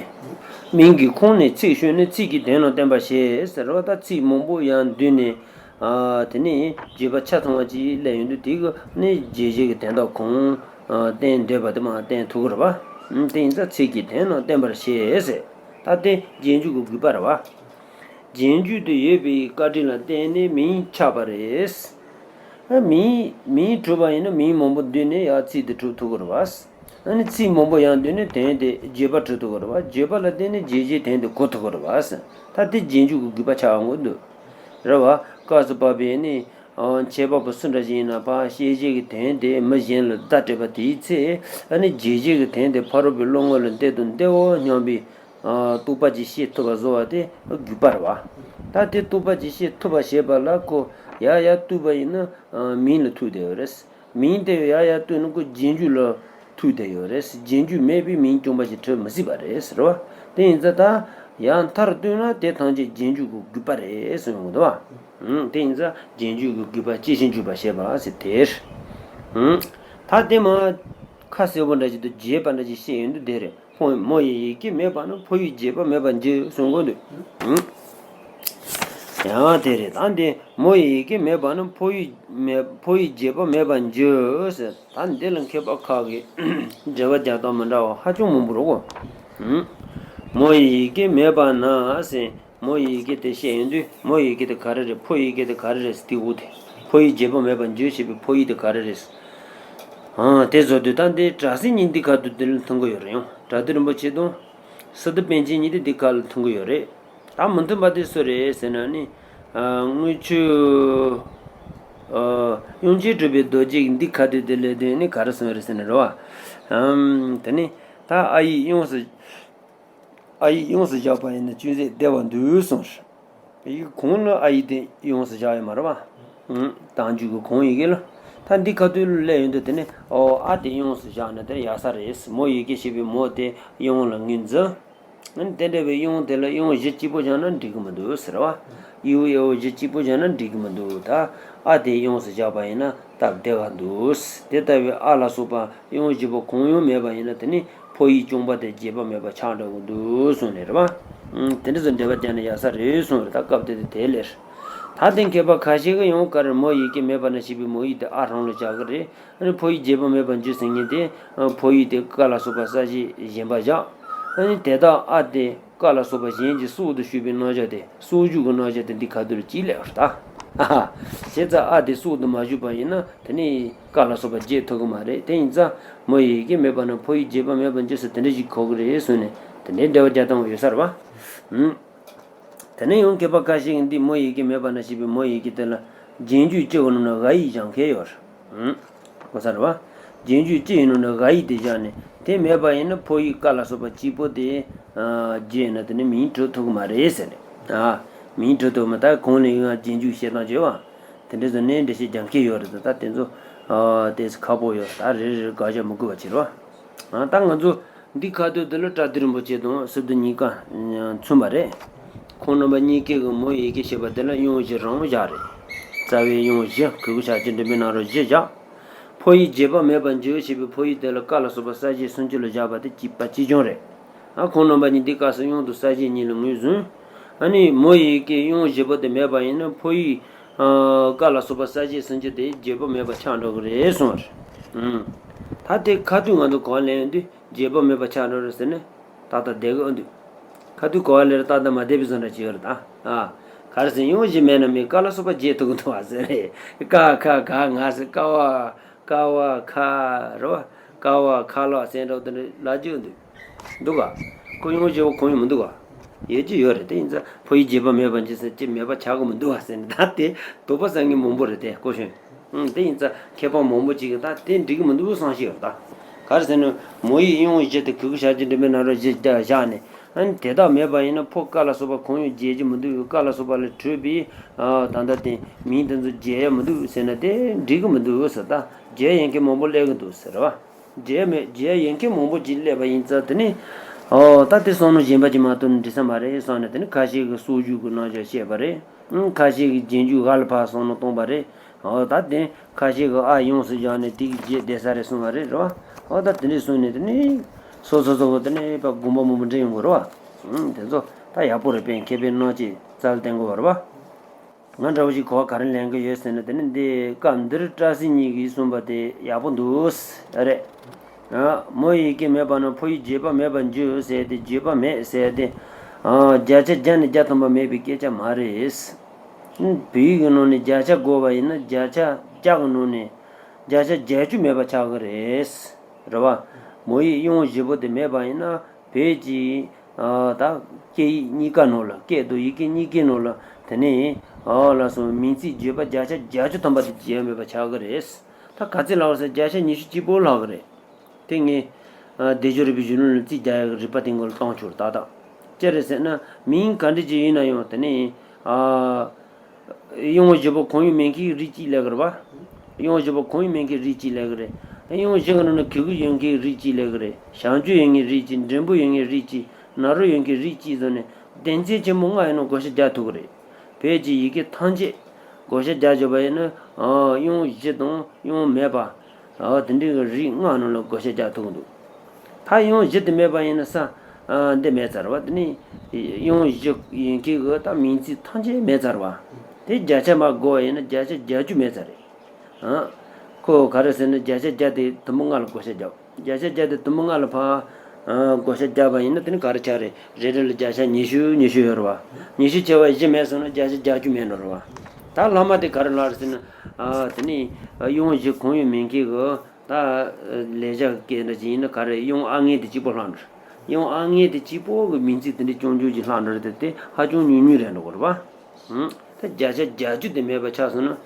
མིང་གི་ཁོང་ནས་ཚིག་ཤུན་ནས་ཚིག་གི་དོན་རྣམས་བསྟན་པར་བྱེད་ཟེར་བ། ད་ཚིག་མང་པོ་ཡང་བསྡུས་ནས། ཨ། དེ་ནས་བརྗོད་པ་ཆ་ཚང་བ་ཅིག་སླེབས་ཡོང་དུས་དེ་གི་ནི་རྗེས་གཞི་གི་དོན་དག་གང་། ཨ། བསྟན་འདོད་པ་དེ་མར་བསྟན་ཐུབ་ཀྱི་རེད་པ། ཨ། དེ་ཡིན་ཙང་ཚིག་གི་དོན་རྣམས་བསྟན་པར་བྱེད་ཟེར། ད་དེ་རྗེས་འཇུག་གི་དགོས་པ་རེད་པ། རྗེས་འཇུག་ཏུ་ཡོད་པའི་བཀའ་དྲིན་ལ་བརྟེན་ནས་མིང་ཆགས་པ་རེད། ཨ། མིང་མིང་གྲུབ་པ་ཡིན་ན་མིང་མང་པོ་བསྡུས་ནས་ཡང་ཚིག་དེ་གྲུབ་ཐུབ་ཀྱི་རེད་པ། ཨ་ནི་ཚིག་མང་པོ་ཡང་བསྡུས་ནས་དོན་དེ་བརྗོད་པ་གྲུབ་ཐུབ་ཀྱི་རེད་པ། བརྗོད་པ་ལ་བརྟེན་ནས་རྗེས་གཞིའི་དོན་དེ་གོ་ཐུབ་ཀྱི་རེད་པ། ད་དེ་རྗེས་འཇུག་གི་དགོས་པ་ཆགས་འོང་གི་འདུག་རེད་པ། སྐབས་སུ་བབས་པའི་ནི། ཨ། འཆད་པ་པོ་སུ་འདྲ་ཞིག་ཡིན་ན་ཕར་བཤད་བྱའི་གི་དོན་དེ་མི་གཞན་ལ་བརྡ་སྤྲད་པ་དེའི་ཚེ། ཨ་ནི་རྗེས་གཞིའི་གི་དོན་དེ་ཕ་རོལ་པོའི་བློ་ངོར་ལ་བདེ་དང་བདེ་བོ་སྙམ་པའི། ཨ། རྟོགས་པ་ཅིག་བཤད་ཐུབ་པ་བཟོ་བ་དེ་དགོས་པ་རེད་པ། ད་དེ་རྟོགས་པ་ཅིག་བཤད་ཐུབ་པ་བྱེད་པ་ལ་ཁོ་ཡར་ཡར་བཏུས་པ་ཡིན་ན། ཨ། མིང་ལ་ཐུག་བསྡད་ཡོད་རེད། མིང་དེ་ཡར་ཡར་བཏུས་ན་ཁོ་རྗེས་འཇུག་ལ་ཐུག་བསྡད་ཡོད་རེད། རྗེས་འཇུག་མེད་པའི་མིང་རྐྱང་པ་ཞིག་གྲུབ་མི་སྲིད་པ་རེད་ཟེར་བ། དེ་ཡིན་ཙང་ད་ཡང་མཐར་བཏུས་ན་དེ་ཐམས་ཅད་རྗེས་འཇུག་གི་དགོས་པ་རེད་གསུངས་ཡོང་གི་འདུག་བ། ཨང་། དེ་ཡིན་ཙང་རྗེས་འཇུག་གི་དགོས་པ་ཅི་ཞིག་འཇུག་པར་བྱེད་པ་ཟེར་དེ་རེད། ཨང་། ད་དེ་མར་ཁ་གསལ་པོ་འདྲ་ཞིག་ཏུ་རྒྱས་པ་འདྲ་ཞིག་བཤད་ཡོང་དུས་དེ་རེད། ཕོ་མོ་ཡི་ཡི་གེ་མེད་པ་ན་ཕོ་ཡི་བརྗོད་པ་མེད་པར་འགྱུར་གསུང་གི་འདུག་ཨང་། ཡང་དེ་རེད། ད་འདི་མོ་ཡི་ཡི་གེ་མེད་པ་ན་ཕོ་ཡི་མེད་ཕོ་ཡི་བརྗོད་པ་མེད་པར་འགྱུར་ཟེར། ད་འདི་ལ་མཁས་པ་ཁག་གིས་འགྲེལ་པ་རྒྱག་སྟངས་མི་འདྲ་བ་ཧ་ཅང་མང་པོ་རེད་གོ། ཨང་། མོ་ཡི་ཡི་གེ་མེད་པ་ན་ཟེར། མོ་ཡི་ཡི་གེ་དེ་བཤད་ཡོང་དུས་མོ་ཡི་ཡི་གེ་དེ་ག་རེ་རེད། ཕོ་ཡི་ཡི་གེ་དེ་ག་རེ་རེད་ཟེར་དེ་འུ་དེ། ཕོ་ཡི་བརྗོད་པ་མེད་པར་འགྱུར་ཞེས་པའི་ཕོ་ཡི་དེ་ག་རེ་རེད། ཨང་། དེ་བཟོ་དུས་ད་འདི་སྒྲ་གསལ་གཉིས་འདི་ཁ་ཐུག་འདི་ལ་མཐུན་གི་ཡོད་རེད། ཡང་སྒྲ་སྡུད་རིན་པོ་ཆེ་དང་། སི་ཏུ་པཎ་ཆེན་གཉིས་དེ་འདི་ཁ་ལ་མཐུན་གི་ཡོད་རེད། ད་མི་མཐུན་པ་དེ་སུ་རེད་ཟེར་ན་ནི། ཨ། དངུལ་ཆུ། ཨ། དབྱངས་ཅན་གྲུབ་པའི་རྡོ་རྗེ་གིས་འདི་ཁ་ཐུག་དེ་ལས་དོན་ནི་ག་རེ་གསུངས་རེད་ཟེར་ན་རེད་བ། ཨམ། དེ་ནི་ད་ཨ་ཡིག་དབྱངས་སུ། ཨ་ཡིག་དབྱངས་སུ་བཞག་པ་ཡིན་ན་ཅུང་ཟད་བདེ་བ་འདུག་གསུངས། ཡིག་གོང་ལ་ཨ་ཡིག་དེ་དབྱངས་སུ་བཞག་ཡོད་མ་རེད་བ། ཨང་། དང་འཇུག་གི་གོང་ཡི་གེ་ལ། ད་འདི་ཁ་ཐུག་ལ་སླེབས་ཡོང་དུས་དེ་ནི་ཨོ་ཨ་དེ་དབྱངས་སུ་བཞག་ན་དེ་ཡག་ས་རེད། མོ་ཡི་གེ་ཞེས་པའི་མོ་དེ་དབྱངས་ལ་ངོས་འཛིན། ཨ་ནི་དེ་འདྲ་བའི་དབྱངས་དེ་ལ་དབྱངས་གཞི་གཅིག་པོ་བཞག་ན་འགྲིག་གི་མི་འདུག་ཟེར་བ། ཨི་ཨུ་ཨེ་ཨོ་གཞི་གཅིག་པོ་བཞག་ན་འགྲིག་གི་མི་འདུག་ད་ཨ་དེ་དབྱངས་སུ་བཞག་པ་ཡིན་ན་སྟབས་བདེ་བ་འདུག་དེ་ལྟ་བུའི་ཨ་ལ་སོགས་པ་དབྱངས་བཞི་པོ་གང་ཡང་མེད་པ་ཡིན་ན་དེ་ནི་ཕོ་ཡིག་རྐྱང་པ་དེ་བརྗོད་པ་མེད་པ་ཆགས་འགྲོ་གི་འདུག་གསུངས་ནས་རེད་བ། ཨང་། དེ་འདྲ་ཚོ་འགྲེལ་པ་རྒྱག་ན་ཡག་ས་རེད་གསུངས་རེད། ད་སྐབས་དེ་དེ་དེ་ལས། ད་དེ་མཁས་པ་ཁ་ཤས་ཀྱིས་ཡང་ག་རེ་མོ་ཡི་གེ་མེད་པ་ན་ཞེས་པའི་མོ་ཡིག་དེ་ཨ་རང་ལ་བཞག་གི་རེད། ཨ་ནི་ཕོ་ཡིག་བརྗོད་པ་མེད་པར་འགྱུར་ཟེར་མཁན་དེ། ཨ། ཕོ་ཡིག་དེ་ཀ་ལ་སོགས་པ་ས་གཞི་གཞན་པ་བཞག་ཨ་ནི་དེ་དག་ཨ་དེ་ཀ་ལ་སོགས་པ་གཞན་གྱི་སྲོག་ཏུ་ཞུགས་པའི་རྣམ་གཞག་དེ་སྲོག་འཇུག་གི་རྣམ་གཞག་དེ་འདི་ཁ་ཐུག་ལ་ཅིག་སླེབས་པ་རེད་ད། ཨ་ཧ། བྱས་ཙང་ཨ་དེ་སྲོག་ཏུ་མ་ཞུགས་པ་ཡིན་ན་དེ་ནི་ཀ་ལ་སོགས་པ་བརྗོད་ཐུབ་ཀྱི་མ་རེད། དེ་ཡིན་ཙང་མོ་ཡི་གེ་མེད་པ་ན་ཕོ་ཡིག་བརྗོད་པ་མེད་པར་འགྱུར་ཟེར་དེ་འདྲ་ཞིག་གོ་གི་རེད་གསུངས་ནས་དེ་འདྲའི་འགྲེལ་པ་རྒྱག་སྟངས་ཡོད་ས་རེད་བ། ཨུམ། དེ་ནས་ཡང་མཁས་པ་ཁ་ཤས་ཀྱིས་འདི་མོ་ཡི་གེ་མེད་པ་ན་ཞེས་པའི་མོ་ཡི་གེ་དེ་ལ་རྗེས་འཇུག་གཅིག་གི་ནང་ན་འ་ཡིག་སྦྱང་མཁན་ཡོད་རེད། གོ་ས་རེད་བ། རྗེས་འཇུག་གཅིག་ཡིན་ནོ་ན་འ་ཡིག་དེ་བཞག་ནས་དེ་མེད་པ་ཡིན་ན་ཕོ་ཡིག་ཀ་ལ་སོགས་པ་གཅིག་པོ་དེ་བརྗེས་ན་དེ་ནི་མིང་གྲུབ་ཐུབ་ཀྱི་མ་རེད་ཟེར་ནས། མིང་གྲུབ་ཐུབ་མ་ད་གོང་ནས་ཡང་རྗེས་འཇུག་བཤད་སྟངས་བརྗོད་བ། དེ་འདྲ་བཟོ་ནས་འགྲེལ་བཤད་རྒྱག་མཁན་ཡོད་རེད་དེ་ད་དེ་ཚོ་དེ་ཁག་པོ་ཡོད་རེད་ད་རེ་རེ་དགག་བྱ་མི་དགོས་པ་བྱེད་རོགས། ད་ང་ཚོ་འདི་ཁ་ཐུག་དེ་ལ་བཀྲ་ཤིས་རིན་པོ་ཆེ་དང་སི་ཏུ་གཉིས་ཀ་མཚུངས་པ་རེད། ཁོང་རྣམ་པ་གཉིས་ཀའི་གི་མོ་ཡི་གེ་ཞེས་པ་དེ་ལ་དབྱངས་བཞི་རང་བཞག་རེད། རྩ་བའི་དབྱངས་བཞི་གི་གུ་ཞབས་ཀྱུ་འགྲེང་བུའི་ནང་རོ་བཞི་བཞག་ཕོ་ཡིག་བརྗོད་པ་མེད་པར་འགྱུར་ཞེས་པའི་ཕོ་ཡིག་དེ་ལ་ཀ་ལ་སོགས་པ་གསལ་བྱེད་སུམ་ཅུ་ལ་བཞག་པ་དེ་གཅིག་པ་གཅིག་རྐྱང་རེད། ཨ་ཁོང་རྣམ་པ་གཉིས་འདི་སྐབས་སུ་དབྱངས་དང་གསལ་བྱེད་གཉིས་ལ་ངོས་བཟུང་། ཨ་ནི་མོ་ཡི་གེ་དབྱངས་བཞི་པོ་དེ་མེད་པ་ཡིན་ན་ཕོ་ཡིག་ཀ་ལ་སོགས་པ་གསལ་བྱེད་སུམ་ཅུ་དེ་བརྗོད་པ་མེད་པ་ཆགས་འགྲོ་གི་རེད་གསུངས་པ་རེད། ད་དེ་ཁ་ཐུག་ང་ཚོ་གོ་བ་ལེན་ཡོང་དུས་བརྗོད་པ་མེད་པ་ཆགས་འགྲོ་རེད་ཟེར་ནས་ཏག་ཏག་བསྡད་གི་ཨ་འདུག་ཁ་ཐུག་གོ་བ་ལེན་ཏག་ཏག་མ་བསྡད་པའི་བཟོ་འདྲ་བྱེད་ཡོད་རེད་ད། ཨ། ག་རེ་ཟེར་དབྱངས་བཞི་མེད་ན་མིན་ཀ་ལ་སོགས་པ་བརྗོད་ཐུབ་གི་འདུག་བ་ཟེར་རེད། ཀ་ཁ་ག་ང་ཟེར་ཀ་བ། ཀ་བ་ཁ་རེད་བ། ཀ་བ་ཁ་ལ་ཟེར་འདྲ་བོ་དེ་འདྲ་ལབ་རྒྱུ་འདུག་འདུག་ག་ཁོ་དབྱངས་བཞི་པོ་གང་ཡང་མི་འདུག་ག་ཡོད་ཀྱི་ཡོད་རེད་དེ་ཡིན་ཙང་ཕོ་ཡིག་བརྗོད་པ་མེད་པ་འཇིག་ཟེར་ཅི་མེད་པ་ཆགས་གི་མི་འདུག་བ་ཟེར་ནས་ད་དེ་དོགས་པ་ཟ་མཁན་མང་པོ་རེད་དེ་ཀོ་ཤོན། ཨང་དེ་ཡིན་ཙང་མཁས་པ་མང་པོ་ཅིག་གིས་ད་དེ་འགྲིག་གི་མི་འདུག་བསམ་བཞིན་ཡོད་ད། ག་རེ་ཟེར་ན་མོ་ཡིག་དབྱངས་བཞི་དེ་གི་གུ་ཞབས་ཀྱུ་འགྲེང་བུའི་ནང་རོ་བཞི་བཞག་ནས། ཨ་ནི་དེ་དག་མེད་པ་ཡིན་ན་ཕོ་ཀ་ལ་སོགས་པ་གང་ཡང་བརྗོད་རྒྱུ་མི་འདུག་ཀ་ལ་སོགས་པ་ལས་གྲུབ་པའི་ད་ལྟ་དེ་མིང་དེ་ཚོ་བརྗོད་ཡ་མི་འདུག་ཟེར་ན་དེ་འགྲིག་གི་མི་འདུག་ཟེར་ད་བརྗོད་ཡོང་མཁན་མང་པོ་སླེབས་ཀྱི་འདུག་ཟེར་བ། བརྗོད་མེད་བརྗོད་ཡོང་མཁན་མང་པོ་ཅིག་སླེབས་པ་ཡིན་ཙང་དེ་ནི་ད་དེ་བསམ་བློ་གཞན་པ་ཅིག་མ་གཏོགས་ནི་འགྲིག་ས་མ་རེད་བསམ་ནས་དེ་ནི་ཁ་ཤས་ཀྱིས་གསོག་འཇུག་གི་རྣམ་གཞག་བཤད་པ་རེད། ཁ་ཤས་ཀྱིས་རྗེས་འཇུག་འ་ལ་ཕར་བསམ་བློ་གཏོང་པ་རེད། འོ་ད་དེ་ཁ་ཤས་ཀྱིས་ཨ་ཡོངས་སུ་བཞག་ནས་དེ་གི་རྗེས་བསྡད་ས་རེད་གསུང་བ་རེད་རོ། འོ་ད་དེ་འདྲས་གསུང་ནས་དེ་ནས་སོ་སོ་སོ་བོ་དེ་ནས་ཕར་དགོངས་པ་མང་པོ་འདྲེན་ཡོང་གི་རོ། ཨུམ་དེ་ཚོ་ད་ཡག་པོ་རེད་པས་མཁས་པའི་རྣམ་དཔྱོད་རྩལ་བསྟན་དགོས་པ་རེད་པ། ང་འདྲ་བོ་ཞིག་གོ་བ་ག་རེ་ལེན་གི་ཡོད་ཟེར་ན་དེ་ནི་འདི་སྐབས་འདིར་བཀྲ་ཤིས་གཉིས་ཀྱིས་གསུངས་པ་དེ་ཡག་པོ་འདུག་རེད། མོ་ཡི་གེ་མེད་པ་ན་ཕོ་ཡིག་བརྗོད་པ་མེད་པར་འགྱུར་ཟེར་ཏེ་བརྗོད་པ་མེད་ཟེར་ཏེ། བརྒྱ་ཆ་བརྒྱ་ནས་བརྒྱ་ཐམ་པ་མེད་པའི་སྐད་ཆ་མ་རེད། བོད་ཡིག་གི་ནང་ནས་བརྒྱ་ཆ་དགོས་པ་ཡིན་ན་བརྒྱ་ཆ་བརྒྱ་གི་ནང་ནས་བརྒྱ་ཆ་བརྒྱད་ཅུ་མེད་པ་ཆགས་ཀྱི་རེད། རེད་བ། མོ་ཡིག་དབྱངས་བཞི་པོ་དེ་མེད་པ་ཡིན་ན་བོད་ཀྱི་ད་སྐད་ཡིག་གཉིས་ཀ་ནང་ལ་སྐད་དང་ཡི་གེ་གཉིས་ཀའི་ནང་ལ་དེ་ནས་ལ་སོགས་མིང་ཚིག་བརྗོད་པ་བརྒྱ་ཆ་བརྒྱད་ཅུ་ཐམ་པ་དེ་བརྗོད་མེད་པ་ཆགས་ཀྱི་རེད། ད་ག་ཚོད་ལབ་ཟེར་བརྒྱ་ཆ་ཉི་ཤུ་གཅིག་པོ་ལྷག་གི་རེད། དེ་ངས་བདེ་སྦྱོར་རིག་པའི་གཞུང་ལུགས་ལ་རྩིས་རྒྱག་ཡག་གི་རིག་པ་དེ་མགོ་ལ་བཏང་ཆོག་ད་ལྟ། ཅི་རེད་ཟེར་ན་མིང་ག་འདྲ་ཅིག་ཡིན་ན་ཡང་དེ་ནས་དབྱངས་བཞི་པོ་གང་ཡང་མེད་མཁན་གྱི་རིགས་གཅིག་ལབ་གི་རེད་བ། དབྱངས་བཞི་པོ་གང་ཡང་མེད་མཁན་གྱི་རིགས་གཅིག་ལབ་གི་རེད། དབྱངས་བཞི་གི་ནང་ནས་གི་གུ་ཡོད་མཁན་གྱི་རིགས་གཅིག་ལབ་གི་རེད། ཞབས་ཀྱུ་ཡོད་མཁན་རིགས་གཅིག་འགྲེང་བུ་ཡོད་མཁན་རིགས་གཅིག་ན་རོ་ཡོད་མཁན་རིགས་གཅིག་བཟོ་ནས་སྡེ་ཚན་ཆེན་མོ་ལྔ་ཡི་ནང་བགོ་བཤའ་རྒྱག་ཐུབ་ཀྱི་རེད། བོད་ཀྱི་ཡི་གེ་ཐམས་ཅད་བགོ་བཤའ་རྒྱག་བརྗོད་པ་ཡིན་ན་དབྱངས་བཞི་དང་དབྱངས་མེད་པ། འོ་དེ་འདྲའི་གི་རིགས་ལྔ་ནང་ལ་བགོ་བཤའ་རྒྱག་ཐུབ་ཀྱི་འདུག་ད་དབྱངས་བཞི་དེ་མེད་པ་ཡིན་ན་ས་འདི་མེད་ཚར་བ་དེ་ནི་དབྱངས་བཞི་ཡིན་མཁན་གི་ད་མིང་ཚིག་ཐམས་ཅད་མེད་ཚར་བ། དེ་བརྒྱ་ཆ་མར་བགོ་བ་ཡིན་ན་བརྒྱ་ཆ་བརྒྱད་ཅུ་མེད་ཚར་རེད། ཁོ་ག་རེ་ཟེར་ན་བརྒྱ་ཆ་བརྒྱ་དེ་དུམ་བུ་ལྔ་ལ་བགོ་བཤའ་རྒྱབ། བརྒྱ་ཆ་བརྒྱ་དེ་དུམ་བུ་ལྔ་ལ་ཕར་བགོ་བཤའ་རྒྱབ་པ་ཡིན་ན་དེ་ནི་ག་རེ་ཆགས་རེད། རེ་རེ་ལ་བརྒྱ་ཆ་ཉི་ཤུ་ཉི་ཤུ་ཡོད་རེད་བ། ཉི་ཤུ་ཆེ་བ་བཞི་མེད་སོང་ན་བརྒྱ་ཆ་བརྒྱད་ཅུ་མེད་ནོ་རེད་བ། ད་ལྷག་མ་དེ་ག་རེ་ལབ་རེད་ཟེར་ན། དེ་ནི་དབྱངས་བཞི་གང་ཡང་མེད་མཁན་གི་ད་ལེགས་སྦྱར་སྐད་འདྲ་ཅིག་ཡིན་ན་ག་རེ་དབྱངས་ཨ་ལྔའི་དེ་གཅིག་པོ་ལྷག་འགྲོ། དབྱངས་ཨ་ལྔའི་དེ་གཅིག་པོ་གི་མིང་ཚིག་དེ་འདྲ་རྐྱང་རྐྱང་ཅིག་ལྷག་འགྲོ་རེད་དེ་དེ་ཧ་ཅང་ཉུང་ཉུང་རེད་འགྲོ་གི་རེད་བ། ད་བརྒྱ་ཆ་བརྒྱད་ཅུ་དེ་མེད་པ་ཆགས་སོང་ན།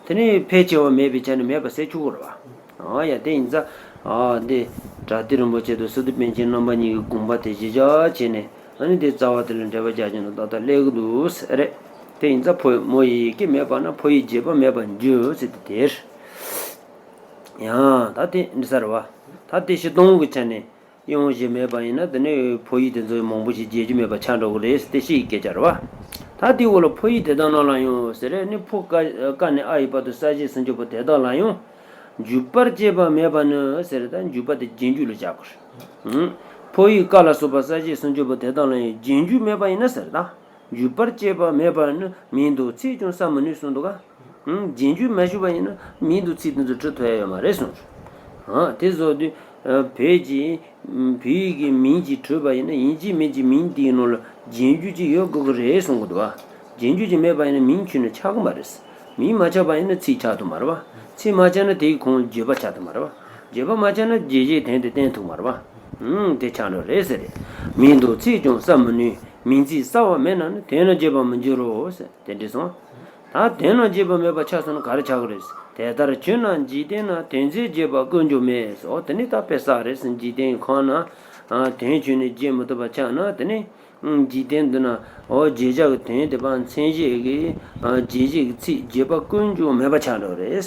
དེ་ནི་ཕལ་ཆེ་བ་མེད་པའི་ཆ་ནས་མེད་པ་ཟེར་ཆོག་གི་རེད་བ། ཨ་ཡ་དེ་ཡིན་ཙང་། ཨ་འདི་བཀྲ་ཤིས་རིན་པོ་ཆེ་དང་སི་ཏུ་པཎ་ཆེན་རྣམ་པ་གཉིས་ཀྱི་དགོངས་པ་དེ་གཞི་བཞག་བྱས་ནས་ཨ་ནི་དེ་རྩ་བ་དེ་ལ་འགྲེལ་པ་རྒྱག་རྒྱུ་ན་ཏག་ཏག་སླེབས་ཀྱི་འདུག་ཟེར་རེད། དེ་ཡིན་ཙང་ཕོ་མོ་ཡི་ཡི་གེ་མེད་པ་ན་ཕོ་ཡིག་བརྗོད་པ་མེད་པར་འགྱུར་ཟེར་དེ་དེར། ཡང་ད་དེ་འདི་ས་རེད་བ། ད་དེ་སྤྱིར་བཏང་གི་ཆ་ནས། དབྱངས་བཞི་མེད་པ་ཡིན་ན་དེ་ནི་ཕོ་ཡིག་དེ་ཚོ་མང་པོ་ཞིག་བརྗོད་རྒྱུ་མེད་པ་ཆགས་འགྲོ་གི་རེད་ཟེར་ཏེ་ཤི་ཡི་སྐད་ཆ་རེད་བ། ད་དེའི་འོག་ལ་ཕོ་ཡིག་དེ་དག་རྣམས་ལ་ཡང་ཟེར་རེད་ནི་ཕོ་ཀ་ཀ་ནས་ཨ་ཡི་བར་དུ་གསལ་བྱེད་སུམ་ཅུ་པོ་དེ་དག་ལ་ཡང་། འཇུག་པར་བྱེད་པ་མེད་པ་ནི་ཟེར་ད་འཇུག་པ་དེ་རྗེས་འཇུག་ལ་བཞག་དགོས་རེད། ཕོ་ཡིག་ཀ་ལ་སོགས་པ་གསལ་བྱེད་སུམ་ཅུ་པོ་དེ་དག་ལ་ཡང་རྗེས་འཇུག་མེད་པ་ཡིན་ན་ཟེར་ད། འཇུག་པར་བྱེད་པ་མེད་པར་ནི་མིང་དང་ཚིག་ཀྱང་གསལ་མི་ནུས་གསུངས་འདུག་ག་རྗེས་འཇུག་མ་ཞུགས་པ་ཡིན་ན་མིང་དང་ཚིག་དེ་ཚོ་གྲུབ་ཐུབ་ཡ་ཡོད་མ་རེད་གསུངས། དེ་བཟོ་དུས་བོད་ཀྱི་བོད་ཡིག་གི་མིང་ཅིག་གྲུབ་པ་ཡིན་ན་ཡིན་གཅིག་མིན་གཅིག་མིང་དེའི་ནང་ལ་རྗེས་འཇུག་ཅིག་ཡོད་དགོས་ཀྱི་རེད་གསུང་གི་འདུག་ག་རྗེས་འཇུག་ཅིག་མེད་པ་ཡིན་ན་མིང་ཁྱོན་ནས་ཆགས་ཀྱི་མ་རེད། མིང་མ་ཆགས་པ་ཡིན་ན་ཚིག་ཆགས་ཐུབ་མ་རེད་བ། ཚིག་མ་ཆགས་ན་དེའི་ཁོངས་བརྗོད་པ་ཆགས་ཐུབ་མ་རེད་བ། བརྗོད་པ་མ་ཆགས་ན་རྗེས་བྱེད་དོན་དེ་བསྟན་ཐུབ་མ་རེད་བ། ཨུམ་དེ་ཆགས་འགྲོ་རེད་ཟེར་རེད། མིང་དང་ཚིག་ཀྱང་གསལ་མི་ནུས། མིང་ཚིག་གསལ་བ་མེད་ན་ནི་དོན་ལ་བརྗོད་པ་མི་འགྱུར་རོ་ཟེར་དེ་འདྲ་གསུངས། ད་དོན་ལ་བརྗོད་པ་མེད་པ་ཆགས་སོང་ན་ག་རེ་ཆགས་ཀྱི་རེད། དེ་ལྟར་ཆོས་རྣམས་འཇིག་རྟེན་ན་དོན་མཛད་བརྗོད་པ་ཀུན་འབྱུང་མེད། འོ་དེ་ནི་ད་དཔེ་གསར་རེད་ཟེར། འཇིག་རྟེན་གང་ན་དོན་ཆོས་ནི་བརྗོད་མི་ཐུབ་པ་ཆགས་ན་དེ་ནི། འཇིག་རྟེན་འདི་ན་འོ་བརྗོད་བྱ་གི་དོན་དེ་པ་མཚན་གཞི་གི་རྗེས་གཞི་གི་ཚིག་བརྗོད་པ་ཀུན་འབྱུང་མེད་པ་ཆགས་འགྲོ་རེད།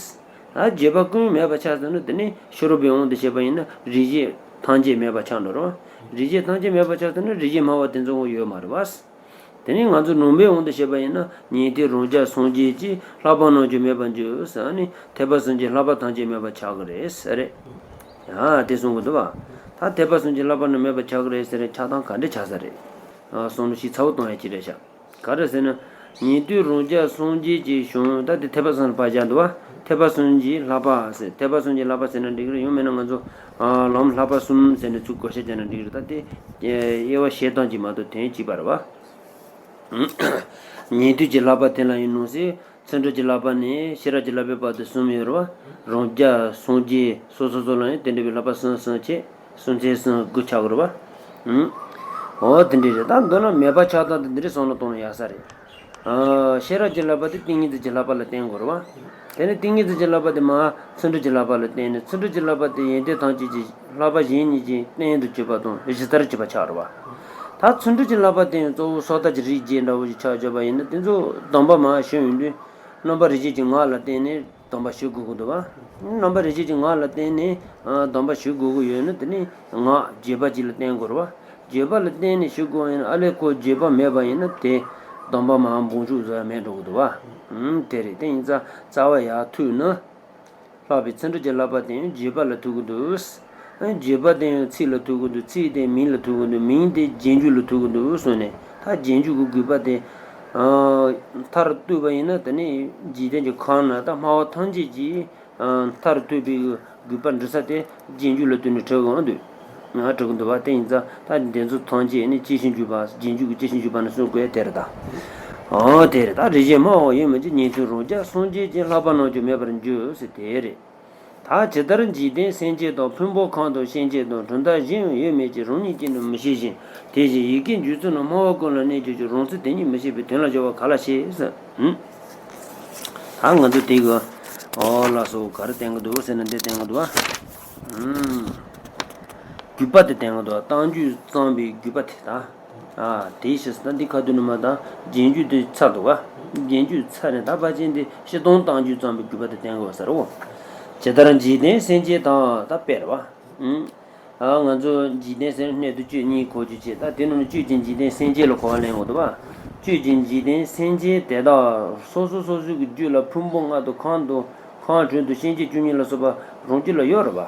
ད་བརྗོད་པ་ཀུན་མེད་པ་ཆགས་སོང་ན་དེ་ནི་ཕྱི་རོལ་པའི་དབང་དུ་བྱས་པ་ཡིན་ན་རིགས་ཤེས་ཐམས་ཅད་མེད་པ་ཆགས་འགྲོ་རོ། རིགས་ཤེས་ཐམས་ཅད་མེད་པ་ཆགས་སོང་ན་རིགས་ཤེས་སྨྲ་བ་དེ་ཚོ་ཡོད་མ་རེད་བ། དེ་ནི་ང་ཚོ་ནང་པའི་དབང་དུ་བྱས་པ་ཡིན་ན་ཉན་ཐོས་རང་རྒྱལ་སངས་རྒྱས་ཀྱི་བསླབ་པ་རྣམས་ཀྱང་མེད་པར་འགྱུར་ཟེར་ནི་ཐེག་པ་གསུམ་གྱི་བསླབ་པ་ཐམས་ཅད་མེད་པ་ཆགས་ཀྱི་རེད་ཟེར་རེད། ཡ་དེ་གསུང་གི་འདུག་བ། ད་ཐེག་པ་གསུམ་གྱི་བསླབ་པ་ནི་མེད་པ་ཆགས་ཀྱི་རེད་ཟེར་ཆགས་སྡང་ག་འདྲ་ཆགས་ས་རེད། ཨ་བསམ་བློ་ཞིག་ཚ་བོ་གཏོང་ཡ་ཅིག་རེད་ཤག་ག་རེ་ཟེར་ན། ཉན་ཐོས་རང་རྒྱལ་སངས་རྒྱས་ཀྱི་གཞུང་ད་དེ་ཐེག་པ་གསུམ་ལ་ཕར་བཞག་འདུག་བ། ཐེག་པ་གསུམ་གྱི་བསླབ་པ་ཟེར་ཐེག་པ་གསུམ་གྱི་བསླབ་པ་ཟེར་ན་འགྲིག་གི་རེད། ཡང་མིན་ན་ང་ཚོ་ཨ་ལམ་བསླབ་པ་གསུམ་ཟེར་ནས་ཚུར་བགོ་བཤའ་བརྒྱབ་ན་འགྲིག་གི་རེད། ད་དེ་དབྱེ་བ་བཤད་སྟངས་ཀྱིས་མ་གཏོགས་དོན་གཅིག་པ་རེད་བ། ཉན་ཐོས་ཀྱི་བསླབ་པ་དེ་ལ་ཡིན་ནོ་ཟེར། ཚུལ་ཁྲིམས་ཀྱི་བསླབ་པ་ནས་ཤེས་རབ་ཀྱི་བསླབ་པའི་བར་དུ་གསུམ་ཡོད་རེད་བ། རང་རྒྱལ་སངས་རྒྱས་སོ་སོ་སོ་ལ་ཡང་དེ་འདྲ་བའི་བསླབ་པ་གསུམ་གསུམ་བྱས་སུམ་ཚན་གསུམ་དགུ་ཆགས་དགོས་རེད་བ། ཨུམ། འོ་དེ་འདྲ་རེད། ད་མདོར་ན་མེད་པ་ཆགས་སྟངས་དེ་འདི་འདྲ་བསམ་བློ་གཏོང་ན་ཡག་ས་རེད། ཨ་ཤེས་རབ་ཀྱི་བསླབ་པ་དེ་ཏིང་ངེ་འཛིན་གྱི་བསླབ་པ་ལ་བརྟེན་དགོས་རེད་བ། དེ་ནས་ཏིང་ངེ་འཛིན་གྱི་བསླབ་པ་དེ་མར་ཚུལ་ཁྲིམས་ཀྱི་བསླབ་པ་ལ་བརྟེན་ནས་ཚུལ་ཁྲིམས་ཀྱི་བསླབ་པ་དེ་ཡོན་ཏན་ཐམས་ཅད་ཀྱི་བསླབ་པ་གཞན་གཉིས་ཀྱི་རྟེན་དུ་གྱུར་པ་དང་གཞི་རྩར་གྱུར་པ་ཆགས་རེད་བ། ད་ཚུལ་ཁྲིམས་ཀྱི་བསླབ་པ་དེ་ཡང་གཙོ་བོ་སོ་ཐར་གྱི་རིགས་བརྒྱད་འདྲ་བོ་ཞིག་ཆགས་བཞག་པ་ཡིན་ན་དེ་ཚོ་སྡོམ་པ་མར་ཞུ་ཡོང་དུས་རྣམ་པ་རིགས་བཞི་གི་ངག་ལ་བརྟེན་ནས་སྡོམ་པ་ཞུ་དགོས་ཀྱི་འདུག་བ། རྣམ་པ་རིགས་བཞི་གི་ངག་ལ་བརྟེན་ནས་ཨ་སྡོམ་པ་ཞུ་དགོས་ཀྱི་ཡོད་ན་དེ་ནི་ངག་བརྗོད་པ་ཅིག་ལ་བརྟེན་དགོས་རེད་བ། བརྗོད་པ་ལ་བརྟེན་ནས་ཞུ་དགོས་ཡིན་ན་ཨ་ལས་ཁོ་བརྗོད་པ་མེད་པ་ཡིན་ན་དེ་སྡོམ་པ་མར་འབུམ་ཤུགས་བཟོ་ཡ་མེད་འགྲོ་གི་འདུག་བ། ཨུམ་དེ་རེད། དེ་ཡིན་ཙང་རྩ་བ་ཡར་ཐུག་ན། ལྷག་པའི་ཚུལ་ཁྲིམས་ཀྱི་བསླབ་པ་དེ་ཡང་བརྗོད་པ་ལ་ཐུག་གི་འདུག་བརྗོད་པ་དེ་ཡང་ཚིག་ལ་ཐུག་གི་འདུག་ཚིག་དེ་མིང་ལ་ཐུག་གི་འདུག་མིང་དེ་རྗེས་འཇུག་ལ་ཐུག་གི་འདུག་གསུངས་ནས་ད་རྗེས་འཇུག་གི་དགོས་པ་དེ་མཐར་གཏུགས་པ་ཡིན་ན་དེ་ནི་འཇིག་རྟེན་གྱི་ཁམས་ན་ད་སྨྲ་བ་ཐམས་ཅད་ཀྱིས་མཐར་ཐུག་པའི་དགོས་པ་འགྲུབ་ས་དེ་རྗེས་འཇུག་ལ་ལྟོས་ནས་གྲུབ་འོང་དུས། ང་གྲུབ་ཀྱི་འདུག་བ། དེ་ཡིན་ཙང་ད་འདི་ཚོ་ཐམས་ཅད་ནི་སྐྱེད་ཤིང་འཇུག་པ་རྗེས་འཇུག་གི་སྐྱེད་ཤིང་འཇུག་པ་ནི་གསུང་དགོས་དེ་རེད་ད། ཨང་དེ་རེད་ད། རིགས་ཤེས་སྨྲ་བ་ཡོད་མིན་གྱི་ཉན་ཐོས་རང་རྒྱལ་སངས་རྒྱས་ཀྱི་བསླབ་པ་རྣམས་ཀྱང་མེད་པར་འགྱུར་ཟེར་དེ་རེད། ད་ཇི་ལྟར་འཇིག་རྟེན་སེམས་ཅན་དང་། ཕུང་པོ་ཁམས་དང་སེམས་ཅན་དང་། གྲུབ་མཐའ་གཞན་ཡང་ཡོད་མོད་ཀྱི། རང་ཉིད་ཀྱིས་ནི་མི་ཤེས་ཤིང་། དེ་བཞིན་ཡི་གེ་འཇུག་ཚུལ་རྣམས་སྨྲ་བ་ཀུན་ལ་གནས་གྱུར་ཀྱང་། རང་ཚུལ་དེ་ཉིད་མི་ཤེས་པས། དོན་ལ་སྦྱོར་བ་ག་ལ་ཤེས་ཟེར། ཨུམ། ད་ང་ཚོ་དེ་གི་ཨོ་ལགས་སོ་ག་རེ་བསྟན་གི་འདུག་ཟེར་ན་འདི་བསྟན་གི་འདུག་ཨ། ཨུམ། དགོས་པ་དེ་བསྟན་གི་འདུག་ཨ། རྟགས་འཇུག་གཙང་པའི་དགོས་པ་དེ་ད། ཨ་དེའི་ཕྱིར་ད་འདི་ཁ་ཐུག་ནས་མར་ད་རྗེས་འཇུག་དེ་ཚར་འདུག་ག་རྗེས་འཇུག་ཚར་ནས་ད་ཕལ་ཆེར་འདི་སྤྱིར་བཏང་རྟགས་འཇུག་གཙང་པའི་དགོས་པ་དེ་བསྟན་གི་ཡོད་ས་རེད་འོ། ཇི་ལྟར་འཇིག་རྟེན་སེམས་ཅན་དང་ད་དཔེ་རེད་བ། ཨུམ། ཨ་ང་ཚོ་འཇིག་རྟེན་སེམས་གནས་དུ་སྤྱོད་གཉིས་གོ་རྒྱུ་བྱེད། ད་དེ་ནང་ནས་སྤྱོད་ཅིང་འཇིག་རྟེན་སེམས་ཅན་ལ་གོ་བ་ལེན་དགོས་འདུག་བ། སྤྱོད་ཅིང་འཇིག་རྟེན་སེམས་ཅན་དེ་དག་སོ་སོ་སོ་སོའི་གི་རྒྱུད་ལ་ཕུང་པོ་ལྔ་དང་ཁམས་དང་ཁམས་དྲུག་དང་སེམས་ཅན་བཅུ་གཉིས་ལ་སོགས་པ་རང་རྒྱུད་ལ་ཡོད་རེད་བ།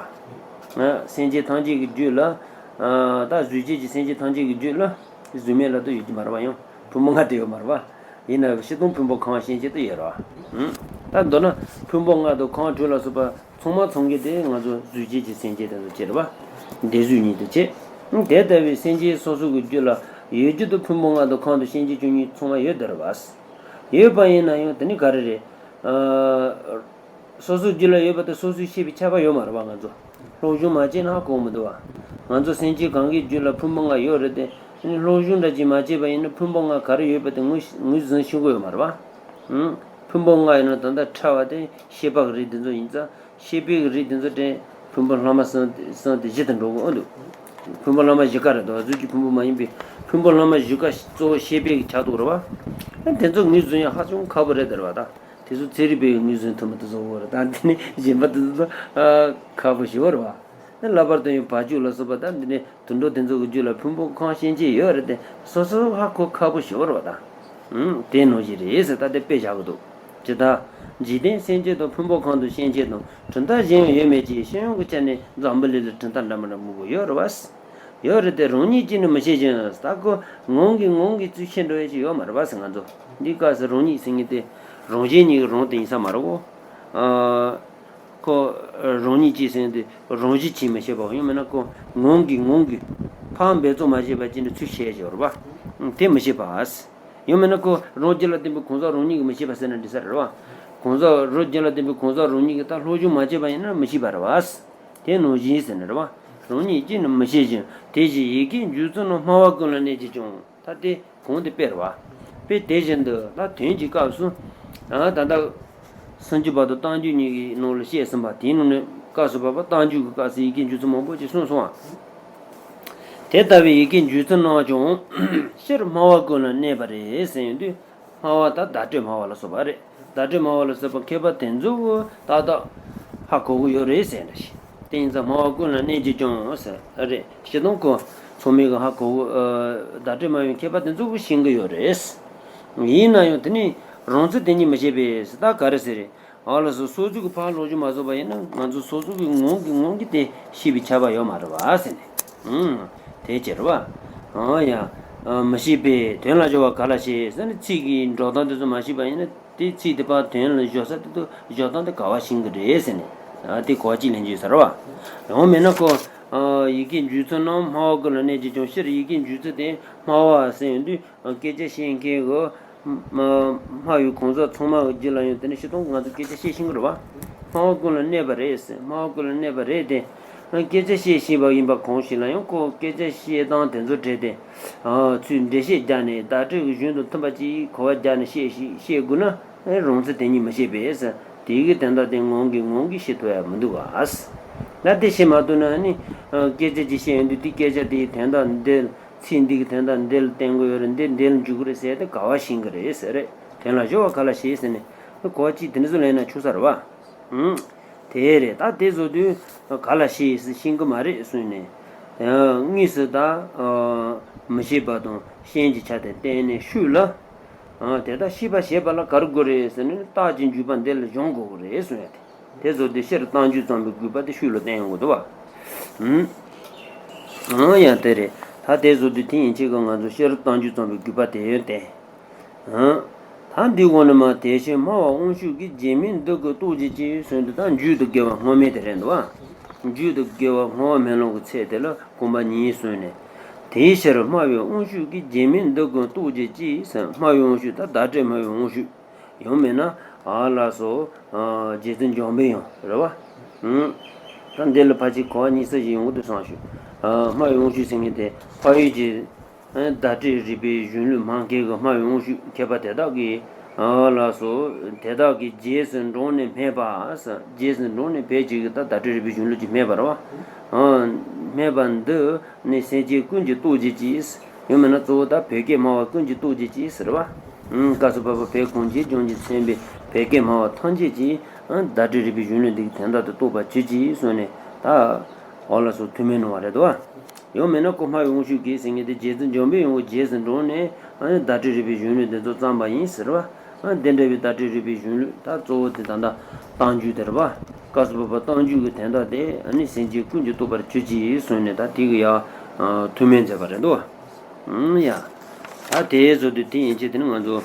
ཨ་སེམས་ཅན་ཐམས་ཅད་ཀྱི་རྒྱུད་ལ་ཨ་ད་གཟུགས་ཅན་གྱི་སེམས་ཅན་ཐམས་ཅད་ཀྱི་རྒྱུད་ལ་གཟུགས་མེད་ལ་དུ་ཡོད་ཀྱི་མ་རེད་བ། ཡང་ཕུང་པོ་ལྔ་དེ་ཡོད་མ་རེད་བ། ཡིན་ན་སྤྱིར་བཏང་ཕུང་པོ་ཁམས་སེམས་ཅན་དུ་ཡོད་རེད་བ། ད་མདོར་ན་ཕུང་པོ་ལྔ་དང་ཁམས་དྲུག་ལ་སོགས་པ་ཚང་མ་ཚང་གི་དེ་ང་ཚོ་གཟུགས་ཅན་གྱི་སེམས་ཅན་དེ་ཚོ་བྱེད་རེད་བ། འདོད་གཟུགས་གཉིས་དུ་བྱེད། དེ་ལྟ་བུའི་སེམས་ཅན་སོ་སོ་གི་རྒྱུད་ལ་ཡོད་རྒྱུ་དུ་ཕུང་པོ་ལྔ་དང་ཁམས་དང་སེམས་ཅན་བཅུ་གཉིས་ཚང་མ་ཡོད་དེ་རེད་བ། ཡོད་པ་ཡིན་ན་ཡང་དེ་ནི་ག་རེ་རེད། ཨ། སོ་སོའི་རྒྱུད་ལ་ཡོད་པ་དེ་སོ་སོའི་ཤེས་པའི་ཁྱབ་པ་ཡོད་མ་རེད་བ། ང་ཚོ་སློབ་སྦྱོང་མ་བྱས་ན་ཧ་གོ་མི་འདུག་བ། ང་ཚོ་སེམས་ཅན་གང་གའི་རྒྱུད་ལ་ཕུང་པོ་ལྔ་ཡོད་རེད་དེ། སློབ་སྦྱོང་འདྲ་ཅིག་མ་བྱས་པ་ཡིན་ན་ཕུང་པོ་ལྔ་ག་རེ་ཡོད་པ་དེ་ངོས་ངོས་ཟིན་ཤེས་ཀྱི་ཡོད་མ་རེད་བ། ཨང་། ཕུང་པོ་ལྔ་ཡིན་ན་ད་ལྟ་ཕྲ་བ་དེ་ཤེས་པ་གི་རིགས་དེ་ཚོ་ཡིན་ཙང་ཤེས་པའི་གི་རིགས་དེ་ཚོ་དེ་ཕུང་པོ་ལྷག་མ་གསུམ་དེ་གསུམ་དེ་བཞི་དུ་འགྲོ་གི་འོ་འདུག་ཕུང་པོ་ལྷག་མ་བཞི་ཀ་རེད་དོ། གཟུགས་ཀྱི་ཕུང་པོ་མ་ཡིན་པའི་ཕུང་པོ་ལྷག་མ་བཞི་ཀ་གཙོ་བོ་ཤེས་པའི་གི་ཆགས་འདུག་རེད་བ། དེ་ཚོ་ངོས་ཟིན་ཡ་ཧ་ཅང་ཁག་པོ་རེད་དེ་རེད་བ་ད། དེ་ཚོ་ཚན་རིག་པས་ངོས་ཟིན་ཐུབ་མི་ཐུབ་བཟོ་བོ་རེད། ད་དེ་ནི་གཞན་པ་དེ་ཚོ་ཁག་པོ་ཞེ་བོ་རེད་བ། ལྷག་པར་དུ་ཡང་བ་ཕྱུགས་ལ་སོགས་པ་ད་འདི་ནི་དུད་འགྲོ་དེ་ཚོ་གི་རྒྱུད་ལ་ཕུང་པོ་ཁམས་སེམས་ཅན་ཡོད་རེད་དེ་སོ་སོ་ཧ་གོ་ཁག་པོ་ཞེ་བོ་རེད་བ་ད། དེ་ནང་བཞིན་རེད་ཟེར་ད་དེ་དཔེ་བཞག་གི་འདུག་ཇི་ལྟར་འཇིག་རྟེན་སེམས་ཅན་དང་། ཕུང་པོ་ཁམས་དང་སེམས་ཅན་དང་། གྲུབ་མཐའ་གཞན་ཡང་ཡོད་མོད་ཀྱི། ཤེས་ཡོན་གྱི་ཆ་ནས་འཛམ་བུ་གླིང་ལ་གྲུབ་མཐའ་འདྲ་མི་འདྲ་མང་པོ་ཡོད་རེད་བ། ཡོད་རེད་དེ་རང་ཉིད་ཀྱིས་ནི་མི་ཤེས་ཤིང་། ད་ཁོ་ངང་གིས་ངང་གིས་ཚུར་ཤེས་འགྲོ་ཡས་ཅིག་ཡོད་མ་རེད་བ་ཟེར། ང་ཚོ་འདི་སྐབས་སུ་རང་ཉིད་ཟེར་མཁན་དེ་རང་གཞན་གཉིས་ཀྱི་རང་དེ་ཡིན་ས་མ་རེད་གོ། ཨ། ཁོ་རང་ཉིད་ཀྱིས་ཟེར་མཁན་དེ་རང་བཞིན་གྱིས་མི་ཤེས་པའོ། ཡང་མིན་ན་ཁོ་ངང་གིས་ངང་གིས་ཕར་འབད་རྩོལ་མ་བྱས་པ་ཅིག་ནས་ཚུར་ཤེས་ཡས་ཅིག་ཡོད་རེད་བ། དེ་མི་ཤེས་པ། ཡང་མིན་ན་ཁོ་རང་རྒྱུད་ལ་ལྡན་པའི་གང་ཟག་རང་ཉིད་ཀྱིས་མི་ཤེས་པ་ཟེར་ན་འགྲིག་ས་རེད་བ། གང་ཟག་རང་རྒྱུད་ལ་ལྡན་པའི་གང་ཟག་རང་ཉིད་ཀྱིས་ད་སློབ་སྦྱོང་མ་བྱས་པ་ཡིན་ན་མི་ཤེས་པ་རེད་བ། དེ་ནང་བཞིན་ཟེར་ན་རེད་བ། རང་ཉིད་ཀྱིས་ནི་མི་ཤེས་ཤིང་། དེ་བཞིན་ཡི་གེ་འཇུག་ཚུལ་རྣམས་སྨྲ་བ་ཀུན་ལ་གནས་གྱུར་ཀྱང་། ད་དེ་ གོང་དེ་དཔེ་རེད་བ། དཔེ་དེ་བཞིན་དུ་ད་དོན་གྱི་སྐབས་སུ། ད་ལྟ་སུམ་ཅུ་པ་དང་རྟགས་འཇུག་གཉིས་ཀྱི་ནང་ལ་བཤད་ཟིན་པ་དེའི་ནང་ནས་སྐབས་སུ་བབ་པ་རྟགས་འཇུག་གི་སྐབས་སུ་ཡི་གེ་འཇུག་ཚུལ་མང་པོ་ཅིག་གསུངས་སོང་བ། དེ་ལྟ་བུའི་ཡི་གེ་འཇུག་ཚུལ་རྣམས་ཀྱང་སྤྱིར་སྨྲ་བ་ཀུན་ལ་གནས་པ་རེད་ཟེར་ཡོང་དུས། སྨྲ་བ་ད་བརྡ་སྤྲོད་སྨྲ་བ་ལ་སོགས་པ་རེད། བརྡ་སྤྲོད་སྨྲ་བ་ལ་སོགས་པ་མཁས་པ་དེ་ཚོ་གིས་ཏག་ཏག་ཧ་གོ་གི་ཡོད་རེད་ཟེར་འདྲ་ཞིག་དེ་ཡིན་ཙང་སྨྲ་བ་ཀུན་ལ་གནས་ཀྱི་ཀྱང་ཟེར་རེད། སྤྱིར་བཏང་ཁོ་ཚང་མས་གི་ཧ་གོ་གི། བརྡ་སྤྲོད་སྨྲ་བའི་མཁས་པ་དེ་ཚོ་གིས་ཤེས་གི་ཡོད་རེད། ཡིན་ན་ཡང་དེ་ནི་རང་ཚོད་དེ་ཉིད་མི་ཤེས་པས་ཟེར་ད་ག་རེ་ཟེར་རེད། ཨ་ལགས་སོ། སོ་སོ་གི་ཕར་ལོག་རྒྱུ་མ་བཟོ་བ་ཡིན་ན་ང་ཚོ་སོ་སོ་གི་ངོས་ཀྱི་ངོས་ཀྱི་དེ་ཤེས་པའི་ཁྱབ་པ་ཡོད་མ་རེད་བ་ཟེར་ནས། ཨུམ། དེ་ཅི་རེད་བ། ཨ་ཡ། ཨ་མི་ཤེས་པས་དོན་ལ་སྦྱོར་བ་ག་ལ་ཤེས་ཟེར་ནས་ཚིག་གི་འགྲོ་སྟངས་དེ་ཚོ་མ་ཤེས་པ་ཡིན་ན་དེ་ཚིག་དེ་ཕར་དོན་ལ་སྦྱོར་ས་དེ་ཚོ་སྦྱོར་སྟངས་དེ་ག་བ་ཤེས་གི་རེད་ཟེར་ནས། ཨ་དེ་གོ་ཅི་ལེན་རྒྱུ་ཟེར་བ། ཡང་མིན་ན་ཁོ། ཨ་ཡི་གེ་འཇུག་ཚུལ་རྣམས་སྨྲ་བ་ཀུན་ལ་གནས་ཀྱི་ཀྱང་སྤྱིར་ཡི་གེ་འཇུག་ཚུལ་དེ་སྨྲ་བ་ཟེར་ཡོང་དུས། སྐད་ཆ་བཤད་མཁན་གྱི་སྨྲ་བའི་གང་ཟག་ཚང་མ་གི་རྒྱུད་ལ་ཡང་དེ་ནི་སྤྱིར་བཏང་ང་ཚོ་སྐད་ཆ་བཤད་ཤེས་ཀྱི་རེད་བ། སྨྲ་བ་ཀུན་ལ་གནས་པ་རེད་ཟེར། སྨྲ་བ་ཀུན་ལ་གནས་པ་རེད་དེ། སྐད་ཆ་བཤད་ཤེས་པ་ཡིན་པ་གང་ཞིག་ལ་ཡང་ཁོ་སྐད་ཆ་བཤད་སྟངས་དེ་ཚོ་བྲལ་ཏེ། ཚུར་འགྲེལ་བཤད་རྒྱག་ནས་བརྡ་སྤྲོད་ཀྱི་གཞུང་དང་མཐུན་པ་ཅིག་གོ་བ་རྒྱག་ནས་བཤད་ཤེས་བཤད་དགོས་ན་རང་ཚོད་དེ་ཉིད་མི་ཤེས་པས་ཟེར། དེ་གི་དོན་དག་དེ་ངང་གིས་ངང་གིས་ཤེས་ཐུབ་ཡ་མི་འདུག་ག་ད་དེ་ཤེས་མ་ཐུབ་ན་ནི། སྐད་ཆ་ཅིག་བཤད་ཡོང་དུས་དེ་སྐད་ཆ་དེའི་དོན་དག་འདི། ཚིག་འདི་གི་དོན་དག་འདི་ལ་བརྟེན་དགོས་ཡོད་རེད། འདི་འདི་ལ་འཇུག་གི་རེད་ཟེར་ཏེ་ག་བ་ཤེས་ཀྱི་རེད་ཟེར་རེད། དོན་ལ་སྦྱོར་བ་ག་ལ་ཤེས་ཟེར་ནས་གོ་ཅི་དེ་འདྲ་ཚོ་ལེན་ན་ཆོག་ས་རེད་བ། ཨང་། དེ་རེད། ད་དེ་བཟོ་དུས་ག་ལ་ཤེས་ཟེར་ཤེས་ཀྱི་མ་རེད་གསུངས་ནས། དངོས་སུ་ད་མི་ཤེས་པ་དང་ཤེས་ཀྱི་ཆ་དེ་བསྟན་ནས་ཤུགས་ལ། དེ་ལྟར་ཤེས་པ་ཞེས་པ་ལ་ག་རེ་དགོས་རེད་ཟེར་ན་རྟགས་ཀྱི་འཇུག་པ་འདི་ལ་སྦྱོང་དགོས་ཀྱི་རེད་གསུངས་ཡ་དེ། དེ་བཟོ་དུས་སྤྱིར་རྟགས་འཇུག་ཙམ་པའི་དགོས་པ་དེ་ཤུགས་ལ་བསྟན་ཡོང་གི་འདུག་བ། ཨང་། ཨང་ཡང་དེ་རེད། ད་དེ་བཟོ་དུས་དེ་ཡན་ཆད་ཀྱི་ང་ཚོ་སྤྱིར་རྟགས་འཇུག་ཙམ་པའི་དགོས་པ་དེ་ཡོད་དེ། ཨང་། ད་འདི་གོང་ནས་མར་དེ་བཞིན་སྨྲ་བ་དབང་ཕྱུག་གིས། རྗེས་མིང་འདི་ཀུན་རྟོགས་བྱེད་ཅིང་ཟེར་དུས་ད་མཇུག་ཏུ་དགེ་བ་སྔོན་མེད་དེ་རེད་འདུག་བ། མཇུག་ཏུ་དགེ་བ་སྔོན་མེད་ལམ་གྱི་ཚད་དེ་ལ་གོམས་པ་ཉིད་གསུངས་ནས། དེའི་ཕྱིར་སྨྲ་བའི་དབང་ཕྱུག་གིས། རྗེས་མིང་འདི་ཀུན་རྟོགས་བྱེད་ཅིང་ཟེར། སྨྲ་བའི་དབང་ཕྱུག་ད་བརྡ་སྤྲོད་སྨྲ་བའི་དབང་ཕྱུག་ཡང་མིན་ན་ཨ་ལགས་སོ། རྗེ་བཙུན་འཇམ་དཔལ་དབྱངས་རེད་བ། ཨང་། ད་འདི་ལ་ཕལ་ཆེར་གོ་བ་ཉིས་ཙམ་ཞིག་ཡོང་གི་འདུག་བསམ་བྱུང་། སྨྲ་བའི་དབང་ཕྱུག་ཟེར་མཁན་དེ་འཕགས་ཡུལ་གྱི་བརྡ་སྤྲོད་རིག་པའི་གཞུང་ལུགས་སྨྲ་མཁན་གྱི་སྨྲ་བའི་དབང་ཕྱུག་མཁས་པ་དེ་དག་གིས། ཨ་ལགས་སོ། དེ་དག་གིས་རྗེས་སུ་འབྲངས་ནས་སྨྲས་པ། རྗེས་སུ་འབྲངས་ནས་ཕལ་ཆེར་གྱིས་ད་བརྡ་སྤྲོད་རིག་པའི་གཞུང་ལུགས་ཀྱིས་སྨྲས་པ་རེད་བ། སྨྲས་པ་འདི་ནི་སེམས་ཅན་ཀུན་གྱིས་རྟོགས་བྱེད་ཅིང་། ཡང་མིན་ན་གཙོ་བོ་ད་བོད་སྐད་སྨྲ་བ་ཀུན་གྱིས་རྟོགས་བྱེད་ཅིང་ཟེར་བ། ཨང་། སྐབས་སུ་བབ་པ་བོད་གངས་ཅན་ལྗོངས་ཀྱིས་མཚོན་པའི་བོད་སྐད་སྨྲ་བ་ཐམས་ཅད་ཀྱིས། ཨང་། བརྡ་སྤྲོད་རིག་པའི་གཞུང་ལུགས་འདི་གི་དོན་དག་དེ་རྟོགས་པར་གྱུར་ཅིག་གསུངས་ནས་ད། འོ་ལགས་སོ། ཐུགས་སྨོན་གནང་བ་རེད་དོ། ཡང་མིན་ན་ཁོ་སྨྲ་བའི་དབང་ཕྱུག་གིས་ཟེར་མཁན་དེ་རྗེ་བཙུན་འཇམ་དཔལ་དབྱངས་ཀྱི་རྗེས་སུ་འབྲངས་ནས། ཨང་། བརྡ་སྤྲོད་རིག་པའི་གཞུང་ལུགས་འདི་ཚོ་བརྩམས་པ་ཡིན་ཟེར་བ། ཨང་། འདི་འདྲ་བའི་བརྡ་སྤྲོད་རིག་པའི་གཞུང་ལུགས་ད་གཙོ་བོ་དེ་ད་ལྟ་རྟགས་འཇུག་དེ་རེད་པ། སྐབས་སུ་བབ་པ་རྟགས་འཇུག་གི་དོན་དག་དེ་ཨ་ནི་སེམས་ཅན་ཀུན་གྱིས་རྟོགས་པར་གྱུར་ཅིག་གསུངས་ནས་ད་དེ་གི་ཡ། ཐུགས་སྨོན་མཛད་པ་རེད་དོ། ཨང་། ཡ། ད་དེ་བཟོ་དུས་དེ་ཡན་ཆད་དེ་ནི་ང་ཚོ།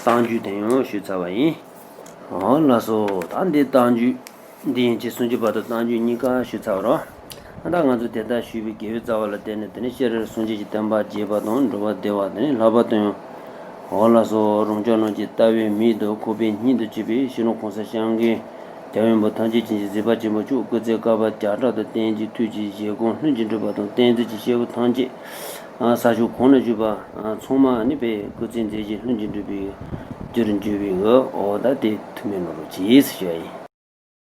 རྟགས་འཇུག་དེ་ཡང་ཞུས་ཚར་བ་ཡིན། འོ་ལགས་སོ། ད་འདི་རྟགས་འཇུག་འདི་ཡན་ཆད་སུམ་ཅུ་པ་དང་རྟགས་འཇུག་གཉིས་ཀ་ཞུས་ཚར་བ་རེད། ད་ང་ཚོ་དེ་ལྟར་ཞུས་པའི་དགེ་བའི་རྩ་བ་ལ་བརྟེན་ནས་དེ་ནི་སྤྱིར་སངས་རྒྱས་ཀྱི་བསྟན་པ་རྒྱས་པ་དང་འགྲོ་བ་བདེ་བ་དེ་ནི་ལྷག་པར་དུ་ཡང་། འོ་ལགས་སོ། རང་ཅག་རྣམས་ཀྱི་ལྟ་བའི་མིག་ཏུ་ཁོག་པའི་སྙིང་དུ་གྱུར་པའི་ཕྱི་ནང་གང་ཟག་སྤྱང་ཀི་རྒྱལ་བའི་བུ་ཐམས་ཅད་ཀྱི་གཟིགས་པ་ཆེན་པོ་མཆོག་སྐུ་ཚེ་བསྐལ་པ་བརྒྱ་ཕྲག་ཏུ་བརྟན་ཅིང་ཐུགས་ཀྱི་བཞེད་དགོངས་ལྷུན་གྱིས་གྲུབ་པ་དང་བསྟན་འཛིན་གྱི་སྐྱེས་བུ་ཐམས་ཅད། ས་ཕྱོགས་གང་ན་བཞུགས་པ་ཚང་མ་ནི་པའི་སྐུ་ཚེ་མཛད་ཅིང་ལྷུན་གྱིས་གྲུབ་པའི་རྒྱུར་འགྱུར་བའི་འོ་ད་དེ་ཐུགས་སྨོན་གནང་རོགས་གྱིས་ཞུ་བ་ཡིན།